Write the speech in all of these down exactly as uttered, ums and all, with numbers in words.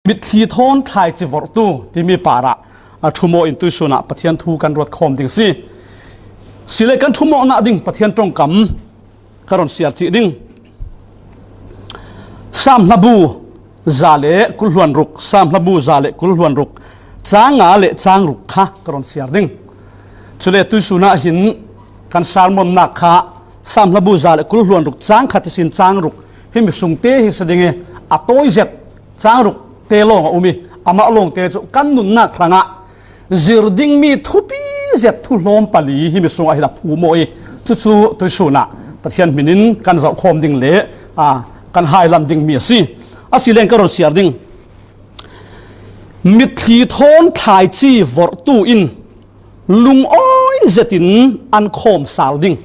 Mitthli thawn thlaici vorhtu timi parah a thumawh in tuisunah Pathian thu kan ruat khawm ding si. Sile kan thumawhna ding Pathian ṭongkam ka rawn siar cih ding. Sam hlabu za le kul hluan ruk, Sam hlabu za le kul hluan ruk, chang nga le chang ruk kha ka rawn siar ding. Chule tuisunah hin kan sermonnak kha Sam hlabu za le kul hluan ruk chang khat ihsin chang ruk hi mi sungte hi si ding i, a tawi zet chang ruk te lawng a um i, amah lawngte chu kan nunnak hrangah zir dingmi thupi zet thu hlawm pali hi mi sungah hin a phumawh i, chu chu tuisunah Pathian hminin kan zoh khawm ding le, a, kan hailam dingmi a si. A si leng ka rawn siar ding. Mitthli thawn thlaici vorhtu in lungawi zetin an khawm sal ding.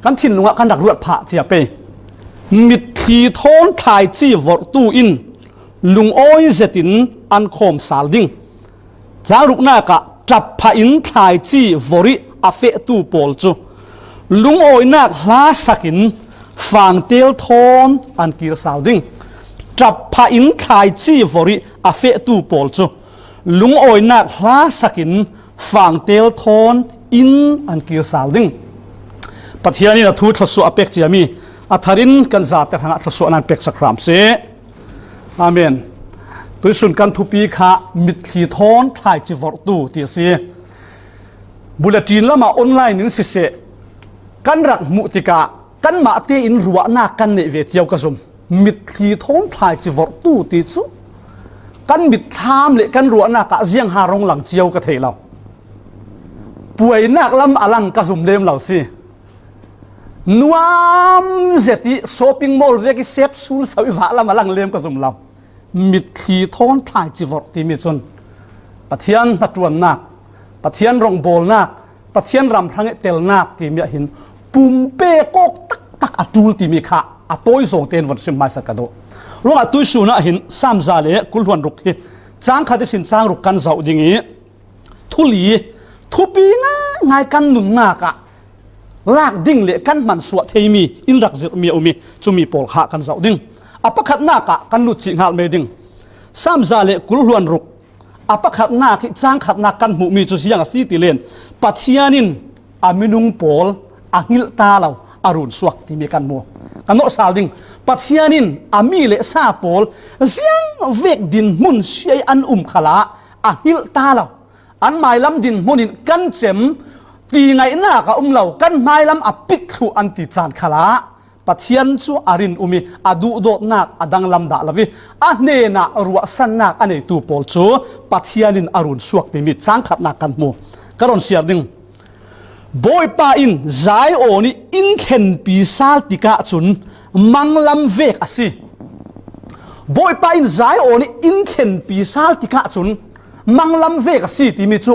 Kan thinlungah kan rak ruat phah cia pei. Mitthli thawn thlaici vorhtu in lungawi zetin an khawm sal ding. Chang ruknakah ṭap phahin thlaici vorh i a fehtu pawl chu lungawinak hlasakin fangtel thawn an kir sal ding. Ṭap phahin thlaici vorh i a fehtu pawl chu lungawinak hlasakin fangtel thawn in an kir sal ding. Pathian in a thu thluasuah a pek ciami a tharin kan zate hrangah thluasuahna an peksak hram seh. Amen. Tuisun kan thupi kha mitthli thawn thlaici vorhtu ti a si. Bulletin lamah online in siseh, kan rak hmuh tikah kanmahte in ruahnak kan neih ve cio ka zum. Mitthli thawn thlaici vorhtu ti chu kan mitthlam le kan ruahnak ah ziangha rawng lang cio ka thei lo. Puainak lam a lang ka zum lem lo si. Nuam zet i shopping mall vek i sep sul sau i vah lam a lang lem ka zum lo. Mitthli thawn thlaici vorh timi chun Pathian hnaṭuannak, Pathian rawngbawlnak, Pathian ram hrang i telnak timi ah hin pumpe kawk taktak a ṭul timi kha a tawi zawngte in von sim hmaisa ka duh. Ruangah tuisunah hin Sam za le kul hluan ruk hi chang khat ihsin chang ruk kan zoh ding i, thuli thupi ngaingai kan nunnak ah lak ding le kan hmansuah theimi in rak zirhmi a um i, chumi pawl kha kan zoh ding. A pakhatnak ah kan lut cih nghal mai ding. Sam za le kul hluan ruk a pakhatnak hi chang khatnak kan hmuhmi chu ziang a si ti len, Pathian in a minung pawl a nghilh ta lo, a run suak timi kan hmu. Kan nawh sal ding. Pathian in a mi le sa pawl ziang vek dinhmun siai an um khalah a nghilh ta lo. An mailam dinhmun in kan cem ti ngaihnak a um lo, kan hmailam a pit thluh an ti caan khalah Pathian cu a rinum i a duhdawtnak a danglam dah lo i a hnenah ruahsannak a neitu pawl cu Pathian in a run suak timi cang khatnak kan hmu. Ka rawn siar ding. Bawipa in Zion i in thlenpi sal tikah cun manglam vek a si. Bawipa in Zion i in thlenpi sal tikah cun manglam vek a si timi cu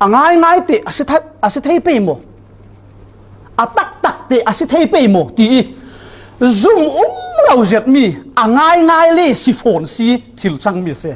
a ngaingai te a si tha-, a si thei pei maw? A taktak te a si thei pei maw? Ti i zum um lo zetmi a ngaingai le si fawn si thil cangmi a si.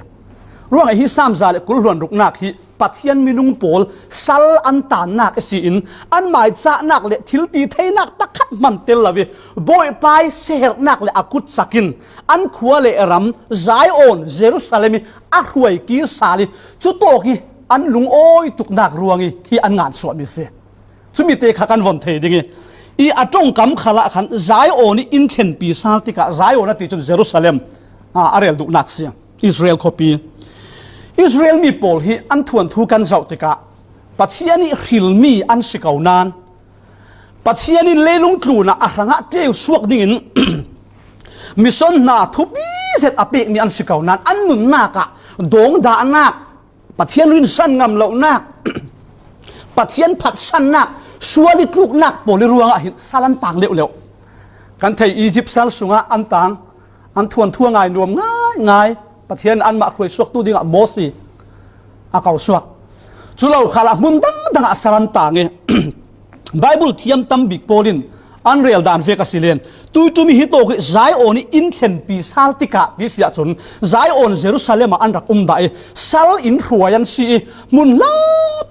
Ruangah hi Sam za le kul hluan ruknak hi Pathian minung pawl sal an tannak ihsin an maicahnak le thilti theinak pakhat hman tel lo i Bawipa i siaherhnak le a kutsak in an khua le ram Zion, Jerusalem i a hruai kir sal i cutawk i an lungawi tuknak ruang i hi an ngansuahmi si. Cumi te kha kan von thei ding i, i a ṭongkam khalah khan Zion i in thlenpi sal tikah Zion a ti cun Jerusalem, a, a rel duhnak si. Israel khuapi. Israel mi pawl hi an thuanthu kan zoh tikah Pathian i hrilmi an si ko nain Pathian in leilung tlunah a hrangah tleu suak dingin mission hna thupi zet a pekmi an si ko nain an nunnak ah dawngdahnak, Pathian rinsan ngam lonak, Pathian phatsannak, sual i tluknak pawl i ruangah hin sal an tang leuhleuh. Kan thei Egypt sal sungah an tang, an thuanthu a ngai nuam ngaingai, Pathian anmah hruai suaktu dingah Mosi a ko suak. Cu lo khalah hmun dangdang ah sal an tang i Bible thiam tam bik pawl in an rel dan vek a si len. Tuiṭum i hi tawk i Zion i in thlenpi sal tikah ti si ahcun Zion Jerusalem ah an rak um dah i sal in hruai an si i hmun hla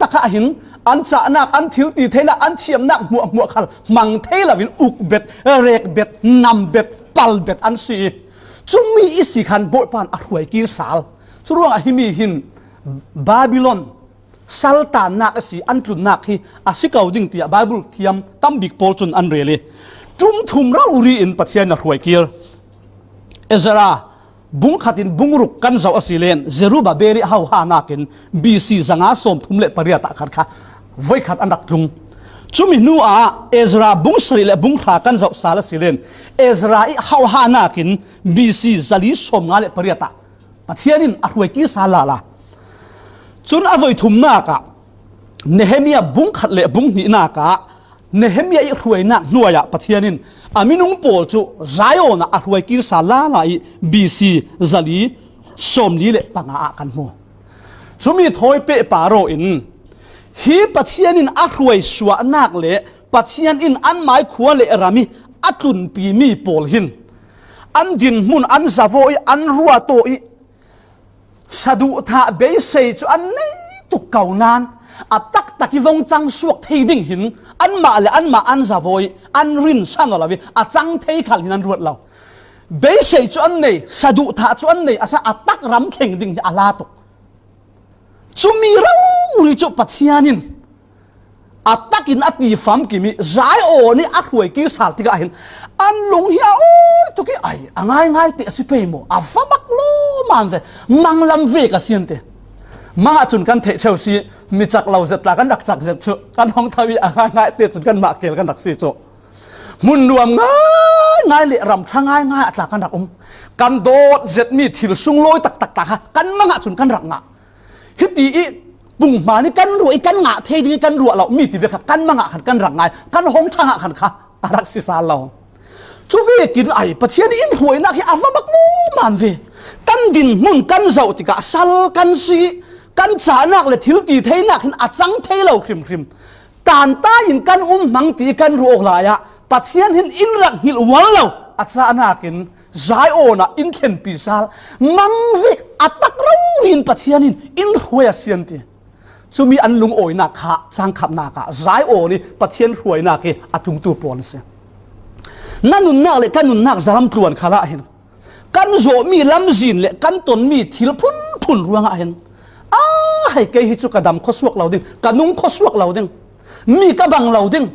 takah hin an cahnak, an thilti theinak, an thiamnak hmuahhmuah khal hmang thei loin uk bet, rek bet, nam bet, pal bet an si i Cumi i si khan Bawipa in a hruai kir sal. Curuangah himi hin Babylon saltannak a si, an tlunnak hi a si ko ding tiah Bible thiam tam bik pawl cun an rel i, tum thum rori in Pathian a hruai kir. Ezra bung khat in bung ruk kan zoh a si len, Zerubbabel i a hoha nakin B C zanga sawm thum le pariat ah khat kha voikhat an rak tlung. Cumi hnu ah Ezra bung sarih le bung hra kan zoh sal a si len, Ezra i a hoha nakin B C zali sawm nga le pariat ah Pathian in a hruai kir sal lala. Cun a voi thumnak ah Nehemiah bung khat le bung hnihnak ah Nehemiah i hruainak hnuai ah Pathian in a minung pawl cu Zion ah a hruai kir sal lala i B C zali sawmli le panga ah kan hmu. Cumi thawi pehpar aw in hi Pathian in a hruai suahnak le Pathian in anmai khua le ram i a tlunpimi pawl hin an dinhmun an zavaw i an ruat aw i saduhthah beisei cu an nei tuk ko nain a taktak i vong cang suak thei ding hin anmah le anmah an zavaw i an rinsan aw lo i a cang thei khal hin an ruat lo. Beisei cu an nei, saduhthah cu an nei, a sa a tak ram thleng ding hi a la tuk. Cumi rori cu Pathian in a takin a ti famkim i Zion i a hruai kir sal tikah hin an lung hi a awi tuk i ai a ngaingai te a si pei maw? A va mak lawman ve, manglam ve ka sian te. Mangah cun kan theih cheu si, mi cak lo zet tla kan rak cak zet cu kan hong tho i a ngaingai te cun kanmah kel kan rak si cu. Hmun nuam ngaingai le ram ṭha ngaingai ah tla kan rak um. Kan dawt zetmi thil sunglawi taktak tla kha kan mangah cun kan rak ngah. Hiti i punghman i kan ruah i kan ngah thei ding i kan ruah lo mi ti ve kha kan mangah khan kan rak ngai, kan hong ṭhangah khan kha a rak si sal lo. Cu vekin ai Pathian i in hruainak hi a va mak lawman ve. Kan dinhmun kan zoh tikah sal kan si i kan cahnak le thil ti theinak hin a cang thei lo hrimhrim. Tanta in kan um hmang ti kan ruah lai ah Pathian hin in rak hngilh ual lo a cahnak in Zion ah in thlenpi sal mangvek a tak rori in Pathian in in hruai a sian ti. Cumi an lungawinak kha cangkhatnak ah Zion i Pathian hruainak i a tlungtu pawl an si. Na nunnak le ka nunnak zaram tluan khalah hin kan zawhmi lamzin le kan tonmi thil phunphun ruangah hin a hai kei hi cu ka dam khuasuak lo ding, ka nung khuasuak lo ding, mi ka bang lo ding.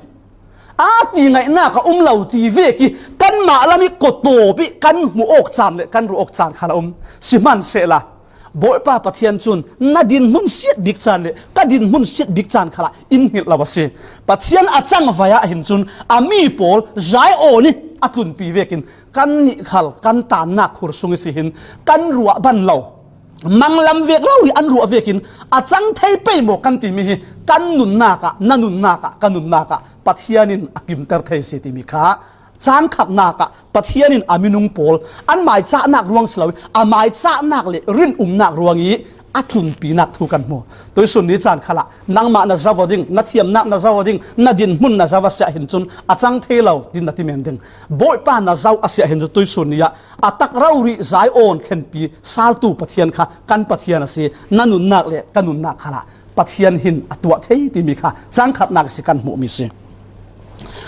Aa ti ngaihnak a um lo ti vek i kanmah lam i kawtawp i kan hmuh awk caan le kan ruah awk caan kha a um. Sihmanhsehlaw Bawipa Pathian cun na dinhmun siat bik caan le ka dinhmun siat bik caan khalah in hngilh lo a si. Pathian a cangvai ah hin cun a mi pawl Zion i a tlunpi vekin kannih khal kan tannak khur sung i si hin kan ruah ban lo. Manglam vek rori an ruah vekin a cang thei pei maw kan timi hi kan nunnak ah, na nunnak ah, ka nunnak ah Pathian in a kimter thei si timi kha cangkhatnak ah Pathian in a minung pawl an maicahnak ruang si lo i a maicahnak le rinumnak ruang i a tlunpinak thu kan hmu. Tuisun ni caan khalah nangmah na zoh aw ding, na thiamnak na zoh aw ding, na dinhmun na zoh a si ah hin cun a cang thei lo tin na ti men ding. Bawipa na zoh a si ah hin cun tuisun ni ah a tak rori Zion thlenpi saltu Pathian kha kan Pathian a si. Na nunnak le ka nunnak khalah Pathian hin a tuah thei timi kha cangkhatnak si kan hmuhmi si.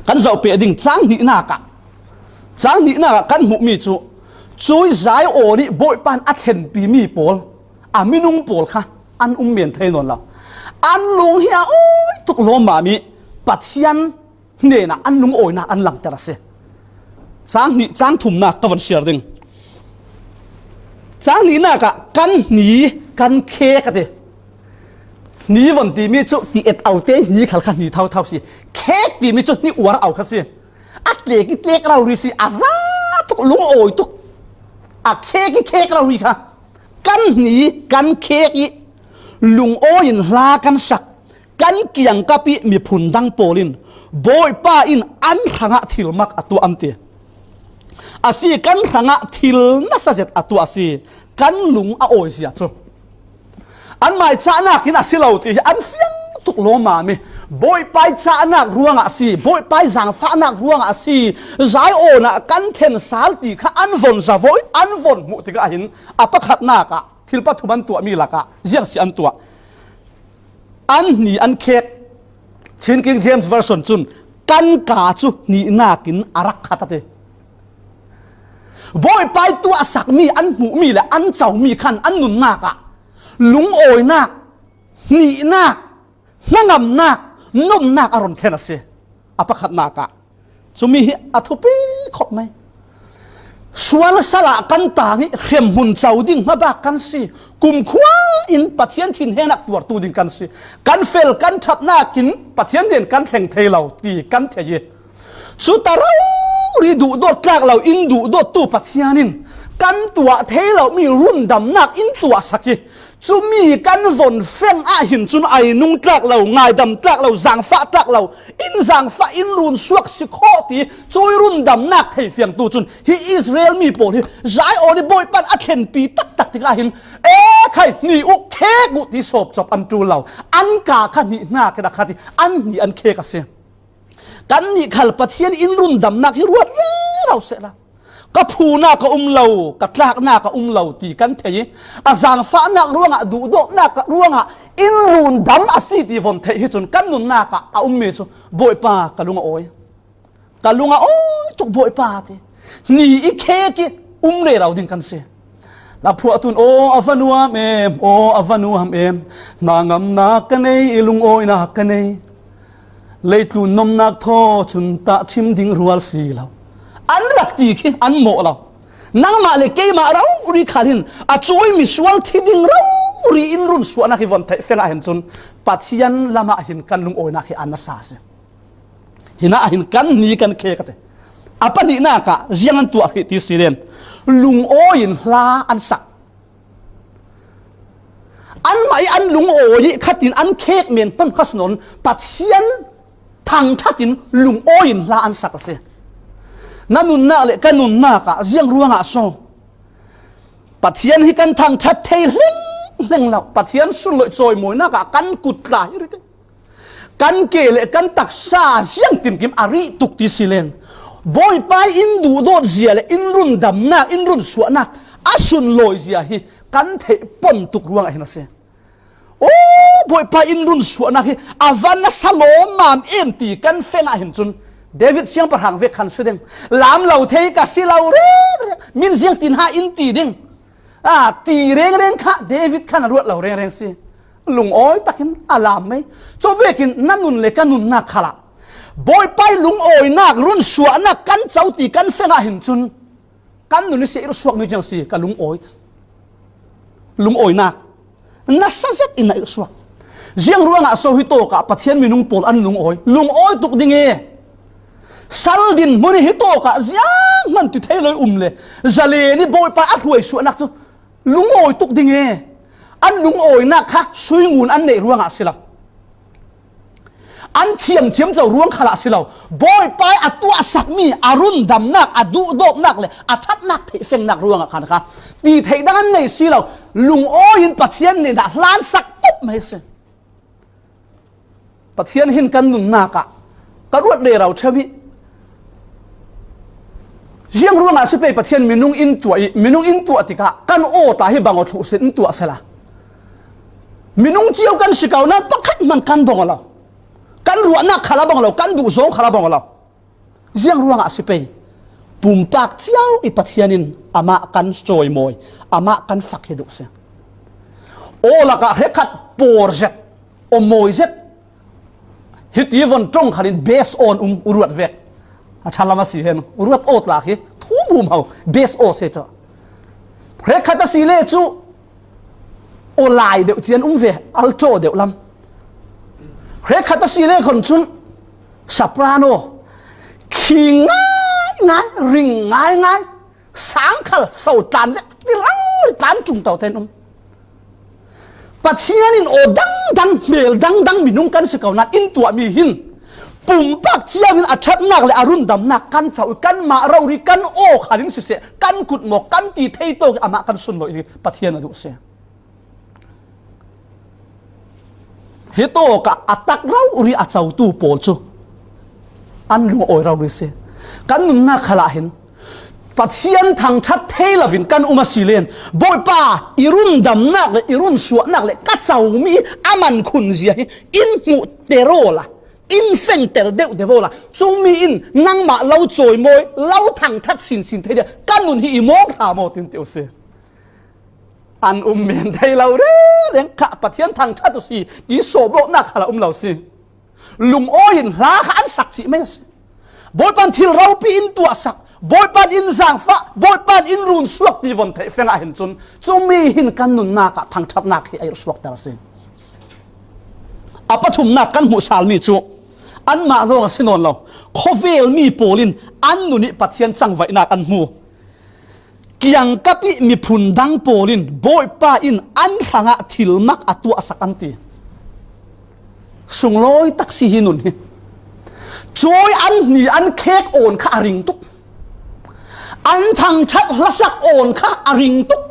Kan zoh peh ding cang hnihnak ah, cang hnihnak ah kan hmuhmi cu cui Zion i Bawipa in a thlenpimi pawl, a minung pawl kha an um men thei nawn lo. An lung hi a awi tuk lawmmam i Pathian hnenah an lungawinak an langter a si. Cang hnih, cang thumnak ka von siar ding. Cang hnihnak ah kan hni, kan khek a ti. Hni von timi cu ti et au te hni khal kha hni thotho si. Khek timi cu hni uar au kha si. A tlek i tlek rori si, a za tuk, lungawi tuk. A khek i khek rori kha kan hni, kan khek i lungawi in hla kan sak. Kan kiangkap i miphun dang pawl in Bawipa in an hrangah thil mak a tuah an ti. A si, kan hrangah thil nasa zet a tuah a si, kan lung a awizia cu. An maicahnak in a si lo ti hi an fiang tuk lawmmam i Bawipa i cahnak ruangah a si, Bawipa i zaangfahnak ruangah a si, Zion ah kan thlen sal ti kha an von zavaw i an von hmuh tikah hin a pakhatnak ah thil pathum an tuahmi lakah ziang si an tuah. An hni an khek. Chin King James Version cun kan kaa cu hnihnak in a rak khat a ti. Bawipa i tuahsak mi, an hmuh mi le an co mi khan an nunnak ah lungawinak, hnihnak, hnangamnak, nomnak a ron thlen a si. A pakhatnak ah cumi hi a thupi khawp mai. Sual sal ah kan tang i hremhmun co ding hmabak kan si. Kumkhua in Pathian thinhengnak tuartu ding kan si. Kan fel kan ṭhatnak in Pathian nen kan thleng thei lo ti kan thei i, cuta rori duhdawt tlak lo in duhdawttu Pathian in kan tuah thei lo mi rundamnak in tuahsak i, cumi kan von feng ah hin cun ai nung tlak lo, ngaidam tlak lo, zangfah tlak lo, in zangfah in run suak si khawh ti cui rundamnak thei fiangtu cun hi Israel mi pawl hi Zion i Bawipa in a thlenpi taktak tikah hin, e khai, hni uh, khek uh ti sawpcawp an ṭul lo. An ka kha hnihnak in a khat i an hni an khek a si. Kannih khal Pathian in rundamnak hi ruat rero sehla, ka phunak a um lo, ka tlaknak a um lo ti kan thei i, a zangfahnak ruangah, duhdawtnak ruangah in rundam a si ti von theih hi cun kan nunnak ah a ummi cu Bawipa ka lung a awi, ka lung a awi tuk Bawipa ti hni i khek i um rero ding kan si. Laphuah tun, aw, a va nuam em, aw, a va nuam em, hnangamnak ka nei i lungawinak ka nei. Leitlun nomnak thaw cun tahṭhim ding rual si lo. An rak ti khi an mawh lo. Nangmah le keimah rori khal hin a cawi misual thi ding rori in runsuahnak hi von theih fengah hin cun Pathian lamah hin kan lungawinak hi a nasa a si. Hinah hin kan hni kan khek a ti. A pahnihnak ah ziang an tuah hrih ti si len, lungawi in hla an sak. Anmah i an lungawi i khatin an khek men pan kha si nawn, Pathian thangṭhat in lungawi in hla an sak a si. Na nunnak le ka nunnak ah ziang ruangah so Pathian hi kan thangṭhat thei hlenghleng lo. Pathian sunloih cawimawinak ah kan kut tla hi rih. Kan ke le kan taksa ziang tinkim a rih tuk ti si len, Bawipa in duhdawt zia le in rundamnak, in runsuahnak a sunlawi zia hi kan theih pon tuk ruangah hin a si. Aw, Bawipa in runsuahnak hi a van a sa lawmmam em ti kan fengah hin cun David siangpahrang vek khan si ding. Lam lo thei ka si lo rengreng, min ziang tin ha in ti ding. A ti rengreng kha David khan a ruat lo rengreng si. Lungawi takin a lam mai. Cu vekin na nun le ka nunnak khalah Bawipa i lungawinak, runsuahnak kan co ti kan fengah hin cun kan nun i si a i rusuakmi ciang si ka lungawi. Lungawinak nasa zet in a i rusuak. Ziang ruangah so hi tawkah Pathian minung pawl an lungawi, lungawi tuk ding e. Sal din hmun hi tawkah zianghman ti thei lo i um le, zalen i Bawipa a hruaisuahnak cu lungawi tuk ding e. An lungawinak kha sui ngun an neih ruangah si lo. An thiam thiamco ruang khalah si lo. Bawipa i a tuahsakmi a rundamnak, a duhdawtnak le a ṭhatnak theihfengnak ruangah khan kha ti theih dang an nei si lo. Lungawi in Pathian hnenah hlansak tuk mai si. Pathian hin kan nunnak ah ka ruat rero ṭheu i, ziang ruangah si pei Pathian minung in tuah i, minung in tuah tikah kan aw tla hi bang aw thluh sin in tuah sela, minung cio kan si ko nain pakhat hman kan bawng aw lo. Kan ruahnak khal a bang lo, kan duhzawng khal a bang lo. Ziang ruangah si pei, pumpak cio i Pathian in amah kan cawimawi, amah kan fak hi duh si. Aw lakah hrekkhat pawr zet, aw mawi zet, hiti von ṭong khalin base on um, u ruat vek. A ṭha lam a si hen, u ruat aw tlak hi thu bum ho, base aw se cu. Hrekkhat a si le cu aw lai deuh cian um ve, alto deuh lam. Hrekkhat a si le khon cun soprano, khi ngaingai, ring ngaingai, sangkhal, so tlan le tirang tlan ṭungto ten um. Pathian in aw dangdang, hmel dangdang minung kan si ko nain in tuahmi hin pumpak cio in a ṭhatnak le a rundamnak kan co i, kanmah rori kan aw khalin siseh, kan kutmawk kan ti thei tawk i amah kan sunlawi hi Pathian a duh si. Hi tawkah a tak rori a cotu pawl cu an lungawi rori si. Kan nunnak khalah hin Pathian thangṭhat thei loin kan um a si len, Bawipa, i rundamnak le i runsuahnak le ka comi a man khunzia hi in hmuh ter awla, in fengter deuh deuh la, cumi in nangmah lo cawimawi, lo thangṭhat sinsin thei dia ka nun hi i mawng hram aw tin ti u si. An um men thei lo reng reng kha Pathian thangṭhat u si ti sawbawknak kha la um lo si. Lungawi in hla kha an sak cih mai a si. Bawipan thil ropi in tuahsak, Bawipan in zangfah, Bawipan in runsuak ti von theih fengah hin cun cumi hin kan nunnak ah thangṭhatnak hi a irhsuakter a si. A pathumnak kan hmuhsalmi cu anmah lawng a si nawn lo. Khawvelmi pawl in an nun ih Pathian cangvaihnak an hmu. Kiangkap ih miphun dang pawl in Bawipa in an hrangah thilmak a tuahsak an ti. Sunglawi tak si hi nun hi. Cawi an hni an khek awn kha a ring tuk. An thangṭhat hlasak awn kha a ring tuk.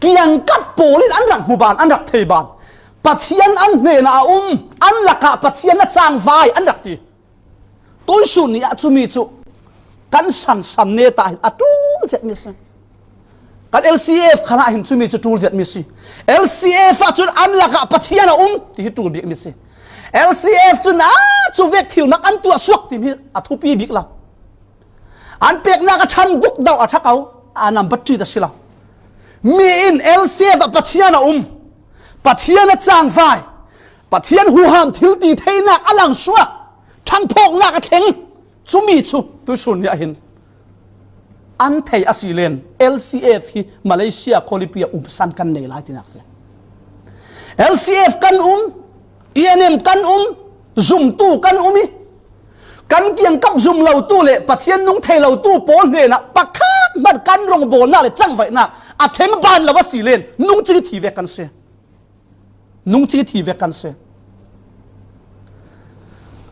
Kiangkap pawl in an rak hmu ban, an rak thei ban. Pathian an hnenah a um, an lakah Pathian a cangvai an rak ti. Tuisun ni ah cumi cu kan sansan netah hin a ṭul zetmi a si. Kan L C F khalah hin cumi cu ṭul zetmi a si. L C F ah cun an lakah Pathian a um ti hi ṭul bikmi a si. L C F cun a cu vek thilmak an tuah suak timi a thupi bik lo. An peknak a ṭhan duk deuh a ṭha ko, a nambat ṭit a si lo. Mi in L C F ah Pathian a um, Pathian a cangvai, Pathian huham thil ti theinak a langsuak, ṭhangphawknak a thleng. Cumi cu tuisun ni ah hin an thei a si len L C F hi Malaysia khualipi ah umsan kan nei lai tinak si. L C F kan um, E N M kan um, zumtu kan um ih, kan kiangkap zum lotu le Pathian nung thei lotu pawl hnenah pakhat hmanh kan rawngbawlnak le cangvaihnak a thleng ban lo a si len nungcing ih thi vek kan si. Nungcing ih thi vek kan si.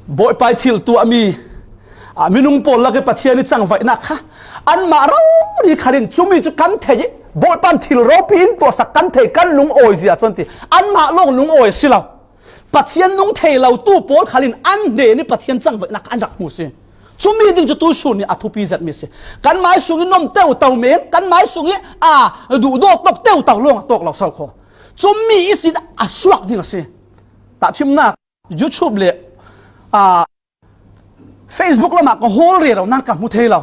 Bawipa ih thil tuahmi, ah, minung pawl lak ih Pathian ih cangvaihnak kha anmah rori khat in cumi cu kan thei ih Bawipa in thil ropi in tuahsak kan thei, kan lungawi zia cuan ti. Anmah lawng lungawi a si lo. Pathian nung thei lotu pawl khal in an hnen ih Pathian cangvaihnak kha an rak hmu si. Cumi ding cu tuisun nih a thupi zetmi si. Kan mai sung ih nom teuto men, kan mai sung ih, aa, duhdawt tok teuto lawng a tawk lo so kho. Cumi ihsin a suak ding a si. Tahṭhimnak YouTube le, aa, Facebook lamah ka hawl rero nan ka hmu thei lo.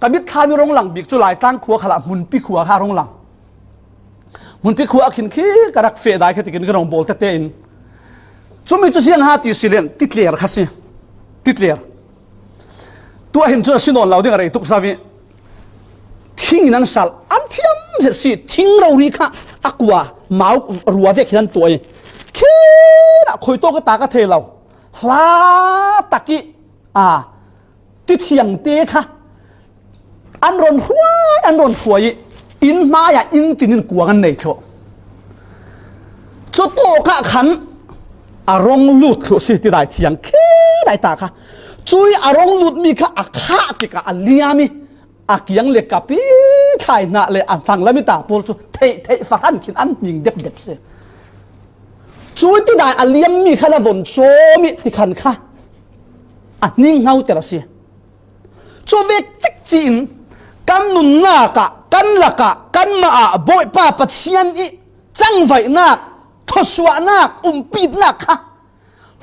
Ka mitthlam ih rong lang bik cu Laitlang khua khalah Hmunpi khua kha rong lang. Hmunpi khua a khin khi ka rak feh dai kha tikin ka rong bawl tete in. Cumi cu ziang ha ti si len titler kha si. Titler. Tuah hin cu a si nawn lo ding a rei tuk zo ih. Thing in an sal, an thiam zet si, thing rori kha a kua, mau rua vek hin an tuah ih. Khin ah khuitawk ih ta ka thei lo. Hla tak ih, aa, tithiang te kha an rawn hruai, an rawn hruai ih inn hmai ah inn tin in kuang an nei thluh. Cu tawk ah khan a rong lut thluh si tidai thiang khin ai ta kha. Cui a rong lutmi kha a khah tikah a liam ih a kiang le kap ih thlai hna le a hnanglam ih ta pawl cu theih theih fahran khin an hming depdep si. Cui tidai a liammi khan a von cawm ih tikhan kha a hning hngauter a si. Cu vek cik ci-in kan nunnak ah, kan lak ah, kanmah ah Bawipa Pathian ih cangvaihnak, thluasuahnak, umpitnak kha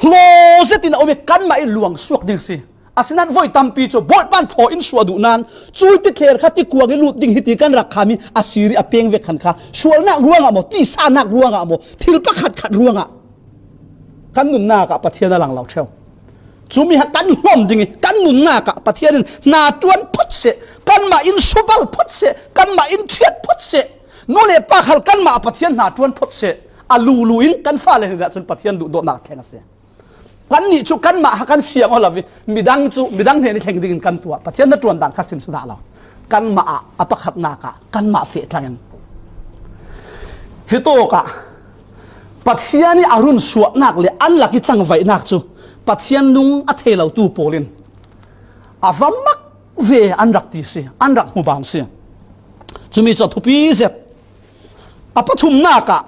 hlaw zetin a um ih kanmah ih luang suak ding si. Asinain voi tampi cu Bawipa in thlaw in suah duh nan, cui titler kha tikuang ih lut ding hi ti kan rak kham ih a sir ih a peng vek khan kha sualnak ruangah maw, tihsaknak ruangah maw, thil pakhatkhat ruangah kan nunnak ah Pathian a lang lo ṭheu. Cumi kha kan hlawm ding ih kan nunnak ah Pathian in hna ṭuan phot seh, kanmah in subal phot seh, kanmah in ṭhiat phot seh, nu le pa khal kanmah ah Pathian hna ṭuan phot seh. A lulu in kan fale hnenah cun Pathian duhdawtnak a thleng a si. Kannih cu kanmah kha kan siang aw lo ih midang cu midang hnen ih thleng dingin kan tuah. Pathian hnaṭuan dan kha sin si dah lo. Kanmah ah a pakhatnak ah kanmah feh tlangin hi tawk ah Pathian ih a runsuahnak le an lak ih cangvaihnak cu Pathian nung a thei lotu pawl in a va mak ve an rak ti si, an rak hmu ban si. Cumi cu a thupi zet. A pathumnak ah,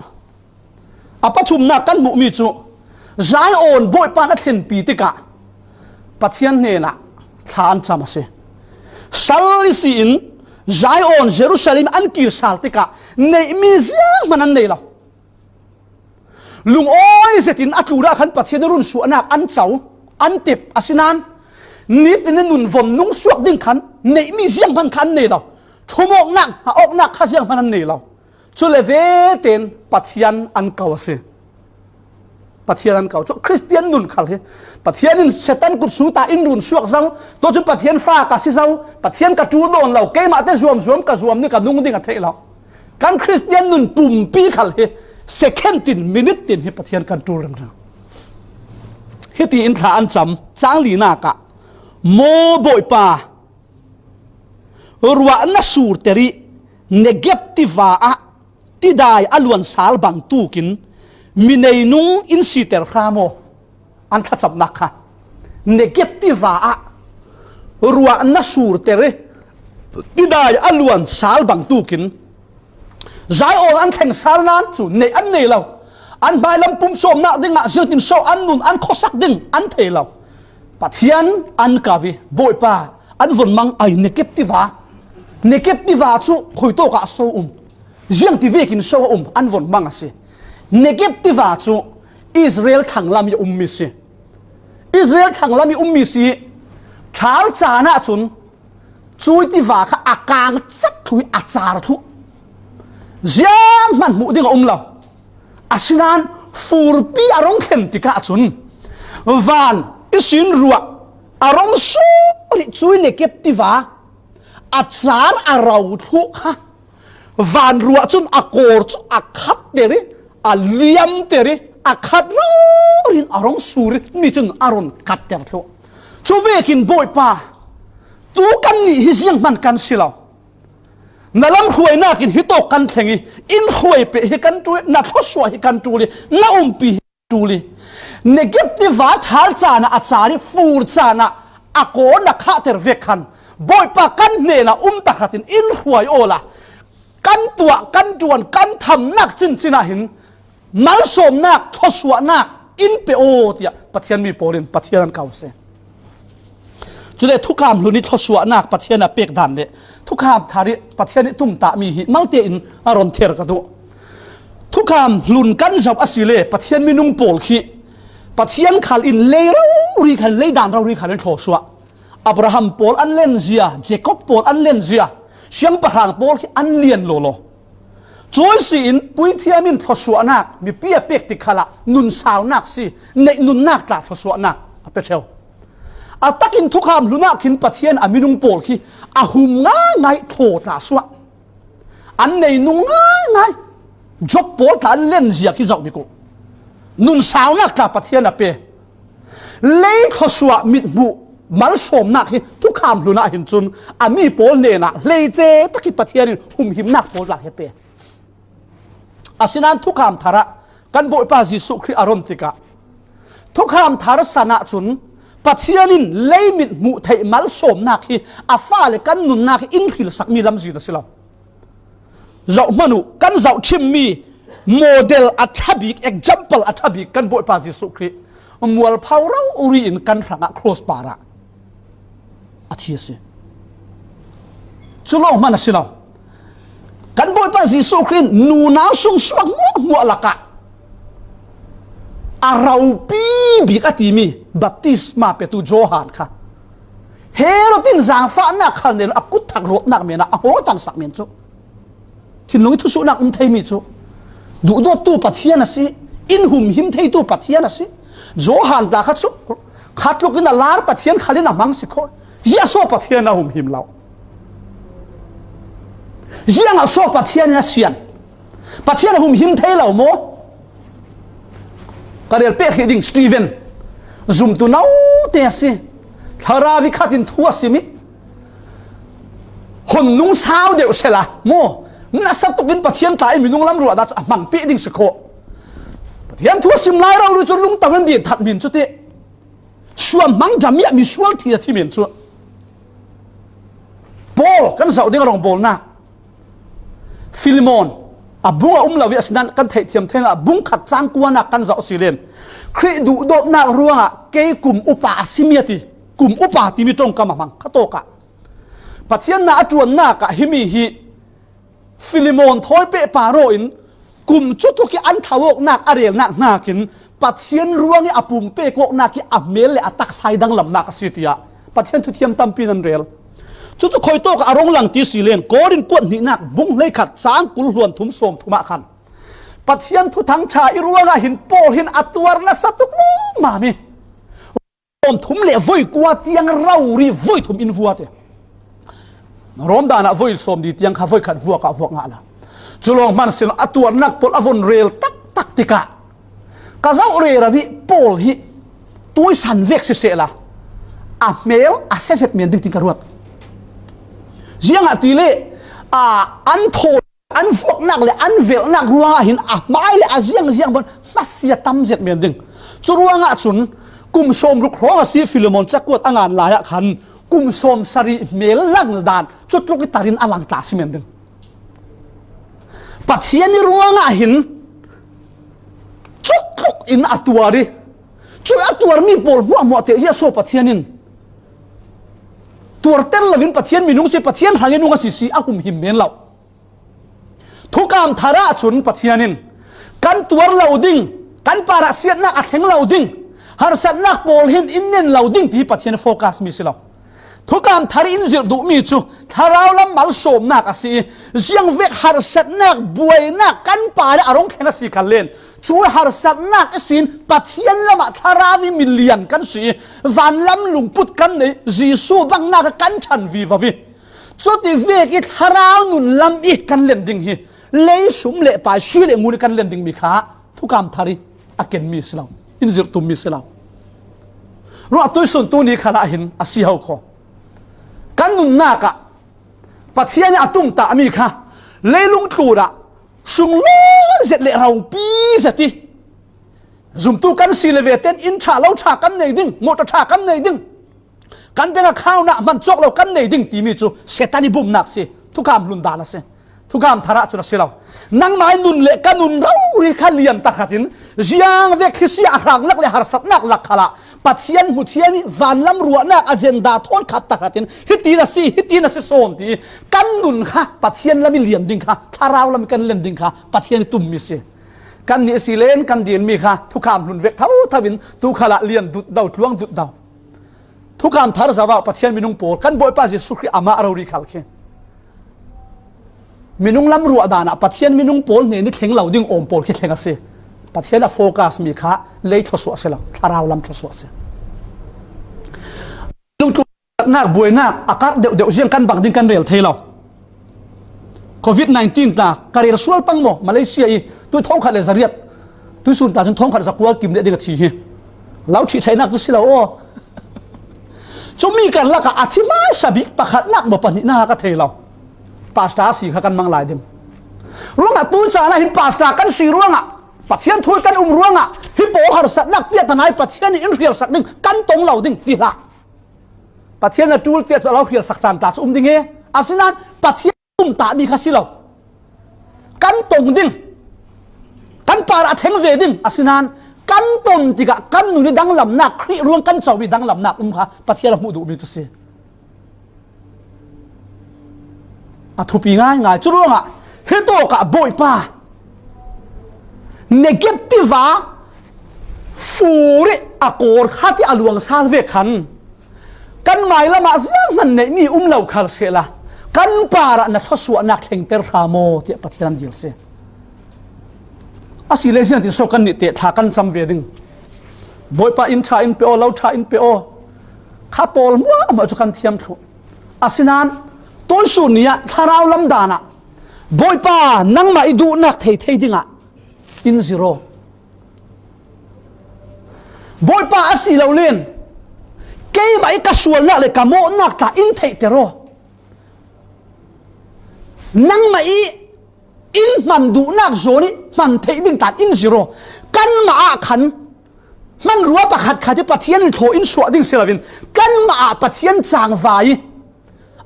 a pathumnak kan hmuhmi cu Zion Bawipa in a thlenpi tikah Pathian hnenah thla an cam a si. Sal ihsi in Zion, Jerusalem an kir sal tikah neihmi zianghman an nei lo. Lungawi zetin a tlun ah khan Pathian ih runsuahnak an co. an tep, asinan nitin in nun von nung suak ding khan neih mi zianghman kha an nei lo. Thum awknak, a awknak kha zianghman an nei lo. Cule veten Pathian an ko a si. Pathian an ko. Chu Khristian nun khal hi Pathian in Satan kut sung ta in run suak zo. Tua cun Pathian fa ka si zo. Pathian ka ṭul dawn lo. Keimahte zuamzuam ka zuam ni ka nung ding a theih lo. Kan Khristian nun pumpi khal hi second tin, minute tin hi Pathian kan ṭul ringring. Hitiin thla an cam, cang linak ah, maw Bawipa, ruahna surter ih Negeb tiva ah tidai a luan sal bang tukin mi neinung in siter hram aw, an thlacamnak kha. Negeb tiva ah ruahna surter ih tidai a luan sal bang tukin zai awl an thleng sal nan cu neih an nei lo. An hmailam pumsawmnak dingah ziangtin so an nun an khuasak ding an thei lo. Pathian an kau ih, Bawipa, an von mang ai, Negeb tiva. Negeb tiva cu khuitawk ah so um, ziangti vekin so a um, an von mang a si. Negeb tiva cu Israel thlanglam ih a ummi si. Israel thlanglam ih ummi si. Ṭhal caan ahcun cui tiva kha a kang cat thluh ih a car thluh. Zianghman hmuh ding a um lo. Asinan furpi a rong thlen tikah cun van ihsin ruah a rong sur ih cui Negeb tiva a car a ro thluh kha vanruah cun a kawr cu a khatter ih a liamter ih a khat rori in a rong sur ih mi cun a run katter thluh. Cu vekin Bawipa, tu kannih hi zianghman kan si lo. Na lamhruainak in hitawk kan thleng ih in hruai peh hi kan ṭul ih na thluasuah hi kan ṭul ih na umpi hi ṭul ih Negeb tiva ṭhal caan ah a car ih fur caan ah a kaw na khahter vek khan Bawipa kan hnenah um tahratin in hruai awla kan tuah, kan ṭuan, kan thamnak cincin ah hin malsawmnak, thluasuahnak in pe aw, tiah Pathian mi pawl in Pathian an kau si. Cule thukham hlun ih thluasuahnak Pathian a pek dan le thukham thar ih Pathian ih tumtahmi hi malte in a run ther ka duh. Thukham hlun kan zoh asile Pathian minung pawl khi Pathian khal in lei rori khal, lei dan rori khal in thluasuah. Abraham pawl an len zia, Jacob pawl an len zia, siangpahrang pawl khi an lian lawlaw. Cui si in puithiam in thluasuahnak mipi a pek tik khalah nun saunak si, neih nunnak tla thluasuahnak a pe ṭheu. A takin thukham hlun ah khin Pathian a minung pawl khi a hum ngaingai thlaw tla suah. An nei nung ngaingai. Job pawl tla an len zia khi zoh bik uh. Nun saunak tla Pathian a pe. Lei thluasuah mithmuh malsawmnak hi thukham hlun ah hin cun a mi pawl hnenah hleice tak ih Pathian in humhimnak pawl tla hi a pe. Asinan thukham thar ah kan Bawipa Jesuh Khrih a run tikah thukham thar san ah cun Pathian in lei mithmuh theih malsawmnak hi a fale kan nunnak hi in hrilsakmi lamzin a si lo. Zoh hmanh uh, kan zoh ṭhimmi model a ṭha bik, example a ṭha bik kan Bawipa Jesuh Khrih mualpho rori in kan hrangah cross parah a thi a si. Cu lawng hmanh a si lo. Kan Bawipa Jesuh Khrih in nunau sung suak hmuahhmuah lakah a ropi bik a timi baptisma petu Johan kha Herod in zaangfahnak khal nen a kut thak rawtnak men ah a hawng a tansak men cu thinlung ih thusuhnak um theimi cu duhdawttu Pathian a si, in humhim theitu Pathian a si. Johan tla kha cu khatluk in a lar, Pathian khal in a hmang si khawh. Ziah so Pathian a humhim lo? Ziangah so Pathian in a sian? Pathian a humhim thei lo maw? Ka rel pek hrih ding, Stephen zumtu note a si. Thlarau ih khat in thu a sim ih hun nung sau deuh sela maw, nasa tukin Pathian tla ih minung lam ruah dah cu a hmang peh ding si khawh. Pathian thu a sim lai rori cu lungtang in din that min cu ti. Suam hmang dam ih a misual thi a thi men cu. Paul kan zoh ding a rawngbawlnak Filemon a bung a um lo ih asinan kan theihthliam theinak a bung khat cang kuanak kan zoh a si len Khrih duhdawtnak ruangah kei kum upa a simi a ti. Kum upa timi ṭongkam a hmang kha tawkah Pathian na a ṭuannak ah himi hi Filemon thawi pehpar aw in kum cutluk ih an thlauawknak a relnak hnakin Pathian ruangih a pumpek awknak hi a hmel le a taksa i danglamnak a si tiah Pathian thuthiam tampi nan rel. Cucu khuitawk ah a rung lang ti si len, Korin kuat hnihnak bung hleikhat cang kul hluan thum sawm thum ah khan Pathian thuthang ṭha i ruangah hin Paul hin a tuar nasa tuk lawmmam hi. Sawm thum le voi kua tiang rori voi thum in vuak te. Rom dan ah voi sawm li tiang kha voi khat vuak ah vuak ngah la. Cu lawng hman sin a tuarnak pawl a von rel taktak tikah ka zoh rero i Paul hi tuisan vek sisehla a hmel a sia zet men ding ti ka ruat. Ziangahtile, aa, an thaw, an vuaknak le an velhnak ruangah hin a hmai le a ziangziang pawl hmasia tam zet men ding. Cu ruangah cun kum sawm ruk hrawng a si Filemon cakuat a ngan lai ah khan kum sawm sarih hmel lang dan cutluk i tar in a langta si men ding. Pathian i ruangah hin cutluk in a tuar i, cu a tuarmi pawl hmuahhmuah te ziah so Pathian in tuarter loin Pathian minung si, Pathian hrangih nung a si si a humhim men lo. Thukam thar ah cun Pathian in kan tuar lo ding, kan parah siatnak a thleng lo ding, harsatnak pawl hin in nen lo ding ti Pathian focus mi si lo. Thukam thar in zirh duhmi cu thlarau lam malsawmnak a si i, ziangvek harsatnak, buainak kan parah a rung thleng a si khan len, cu harsatnak ihsin Pathian lamah thlarau i milian kan si i, vanlam lungput kan nei, Jesuh bangnak kan ṭhan vivo i, cuti vek i thlarau nun lam i kan len ding hi, lei sum le pai, sui le ngun i kan len dingmi kha thukam thar i a kenmi si lo, in zirh tummi si lo. Ruah tuihsun tuni khalah hin a si ho kho. Kan nunnak ah Pathian i a tumtahmi kha leilung tlun ah sunglawi zet le ropi zet i zumtu kan si le ve ten inn ṭha lo ṭha kan nei ding, motor ṭha kan nei ding, kan bank account ah hman cawk lo kan nei ding timi cu Satan i bumnak si, thukam hlun dan a si. Thukam thar ah cun a si lo. Nangmah i nun le ka nun rori kha liam tahratin ziangvek thisia a hrangnak le harsatnak lak khalah Pathian hmuthiam i vanlam ruahnak agenda thawn khat tahratin hitin a si, hitin a si sawn ti i kan nun kha Pathian lam i liam ding kha, thlarau lam i kan len ding kha Pathian i tummi si. Kannih a si len kan dilmi kha thukam hlun vek thotho in tu khalah lian dut do, tluang dut do. Thukam thar zoh ah Pathian minung pawl, kan Bawipa Jesuh Khrih amah rori khal khi minung lam ruah dan ah Pathian minung pawl hnen i thleng lo ding awm pawl khi thleng a si. Pathian a focus mi kha lei thluasuah a si lo, thlarau lam thluasuah a si. Lungtlunnak, buainak a karh deuhdeuh ziang kan bang ding kan rel thei lo. Covid nineteen tla ka rel sual pang maw, Malaysia i tu thawngkhat le zariat, tuisun ta cun thawngkhat zakua kim leh ding a thi hi. Lo ṭhih ṭhaihnak cu si lo aw. Cumi karlak ah a thi hmaisa bik pakhatnak maw pahnihnak a ka thei lo. Pastor a si kha kan mang lai ding. Ruangah tu caan ah hin pastor kan si ruangah, Pathian thu i kan um ruangah hi pawl harsatnak piahtan ai Pathian in in hrialsak ding kan tong lo ding ti hlah. Pathian a ṭul tiah cu a lo hrialsak caan tla cu um ding i, asinain Pathian tumtahmi kha si lo. Kan tong ding, kan parah a thleng ve ding, asinain kan ton tikah kan nun i danglamnak, Khrih ruang kan comi danglamnak um kha Pathian a hmuh duhmi cu si. A thupi ngaingai. Cu ruangah hitawk ah Bawipa negative a fur i a kawr khat i a luangsal ve khan kan mailam ah zianghman neihmi um lo khal sehla kan parah na thluasuahnak thlengter hram aw tiah Pathian an dil si. A si le ziangtin so kan nih teh thla kan cam ve ding? Bawipa, inn ṭha in pe aw, lo ṭha in pe aw. Kha pawl hmuahhmuah cu kan thiam thluh. Asinain tuisun ni ah thlarau lam dan ah Bawipa, nangmah i duhnak thei thei dingah in zir aw. Bawipa, a si lo len keimah i ka sualnak le ka mawhnak tla in theihter aw. Nangmah i in hman duhnak zawn i hman theih ding tla in zir aw. Kanmah ah khan hmanrua pakhat khat i Pathian in thlaw in suah ding si loin kanmah ah Pathian cangvai i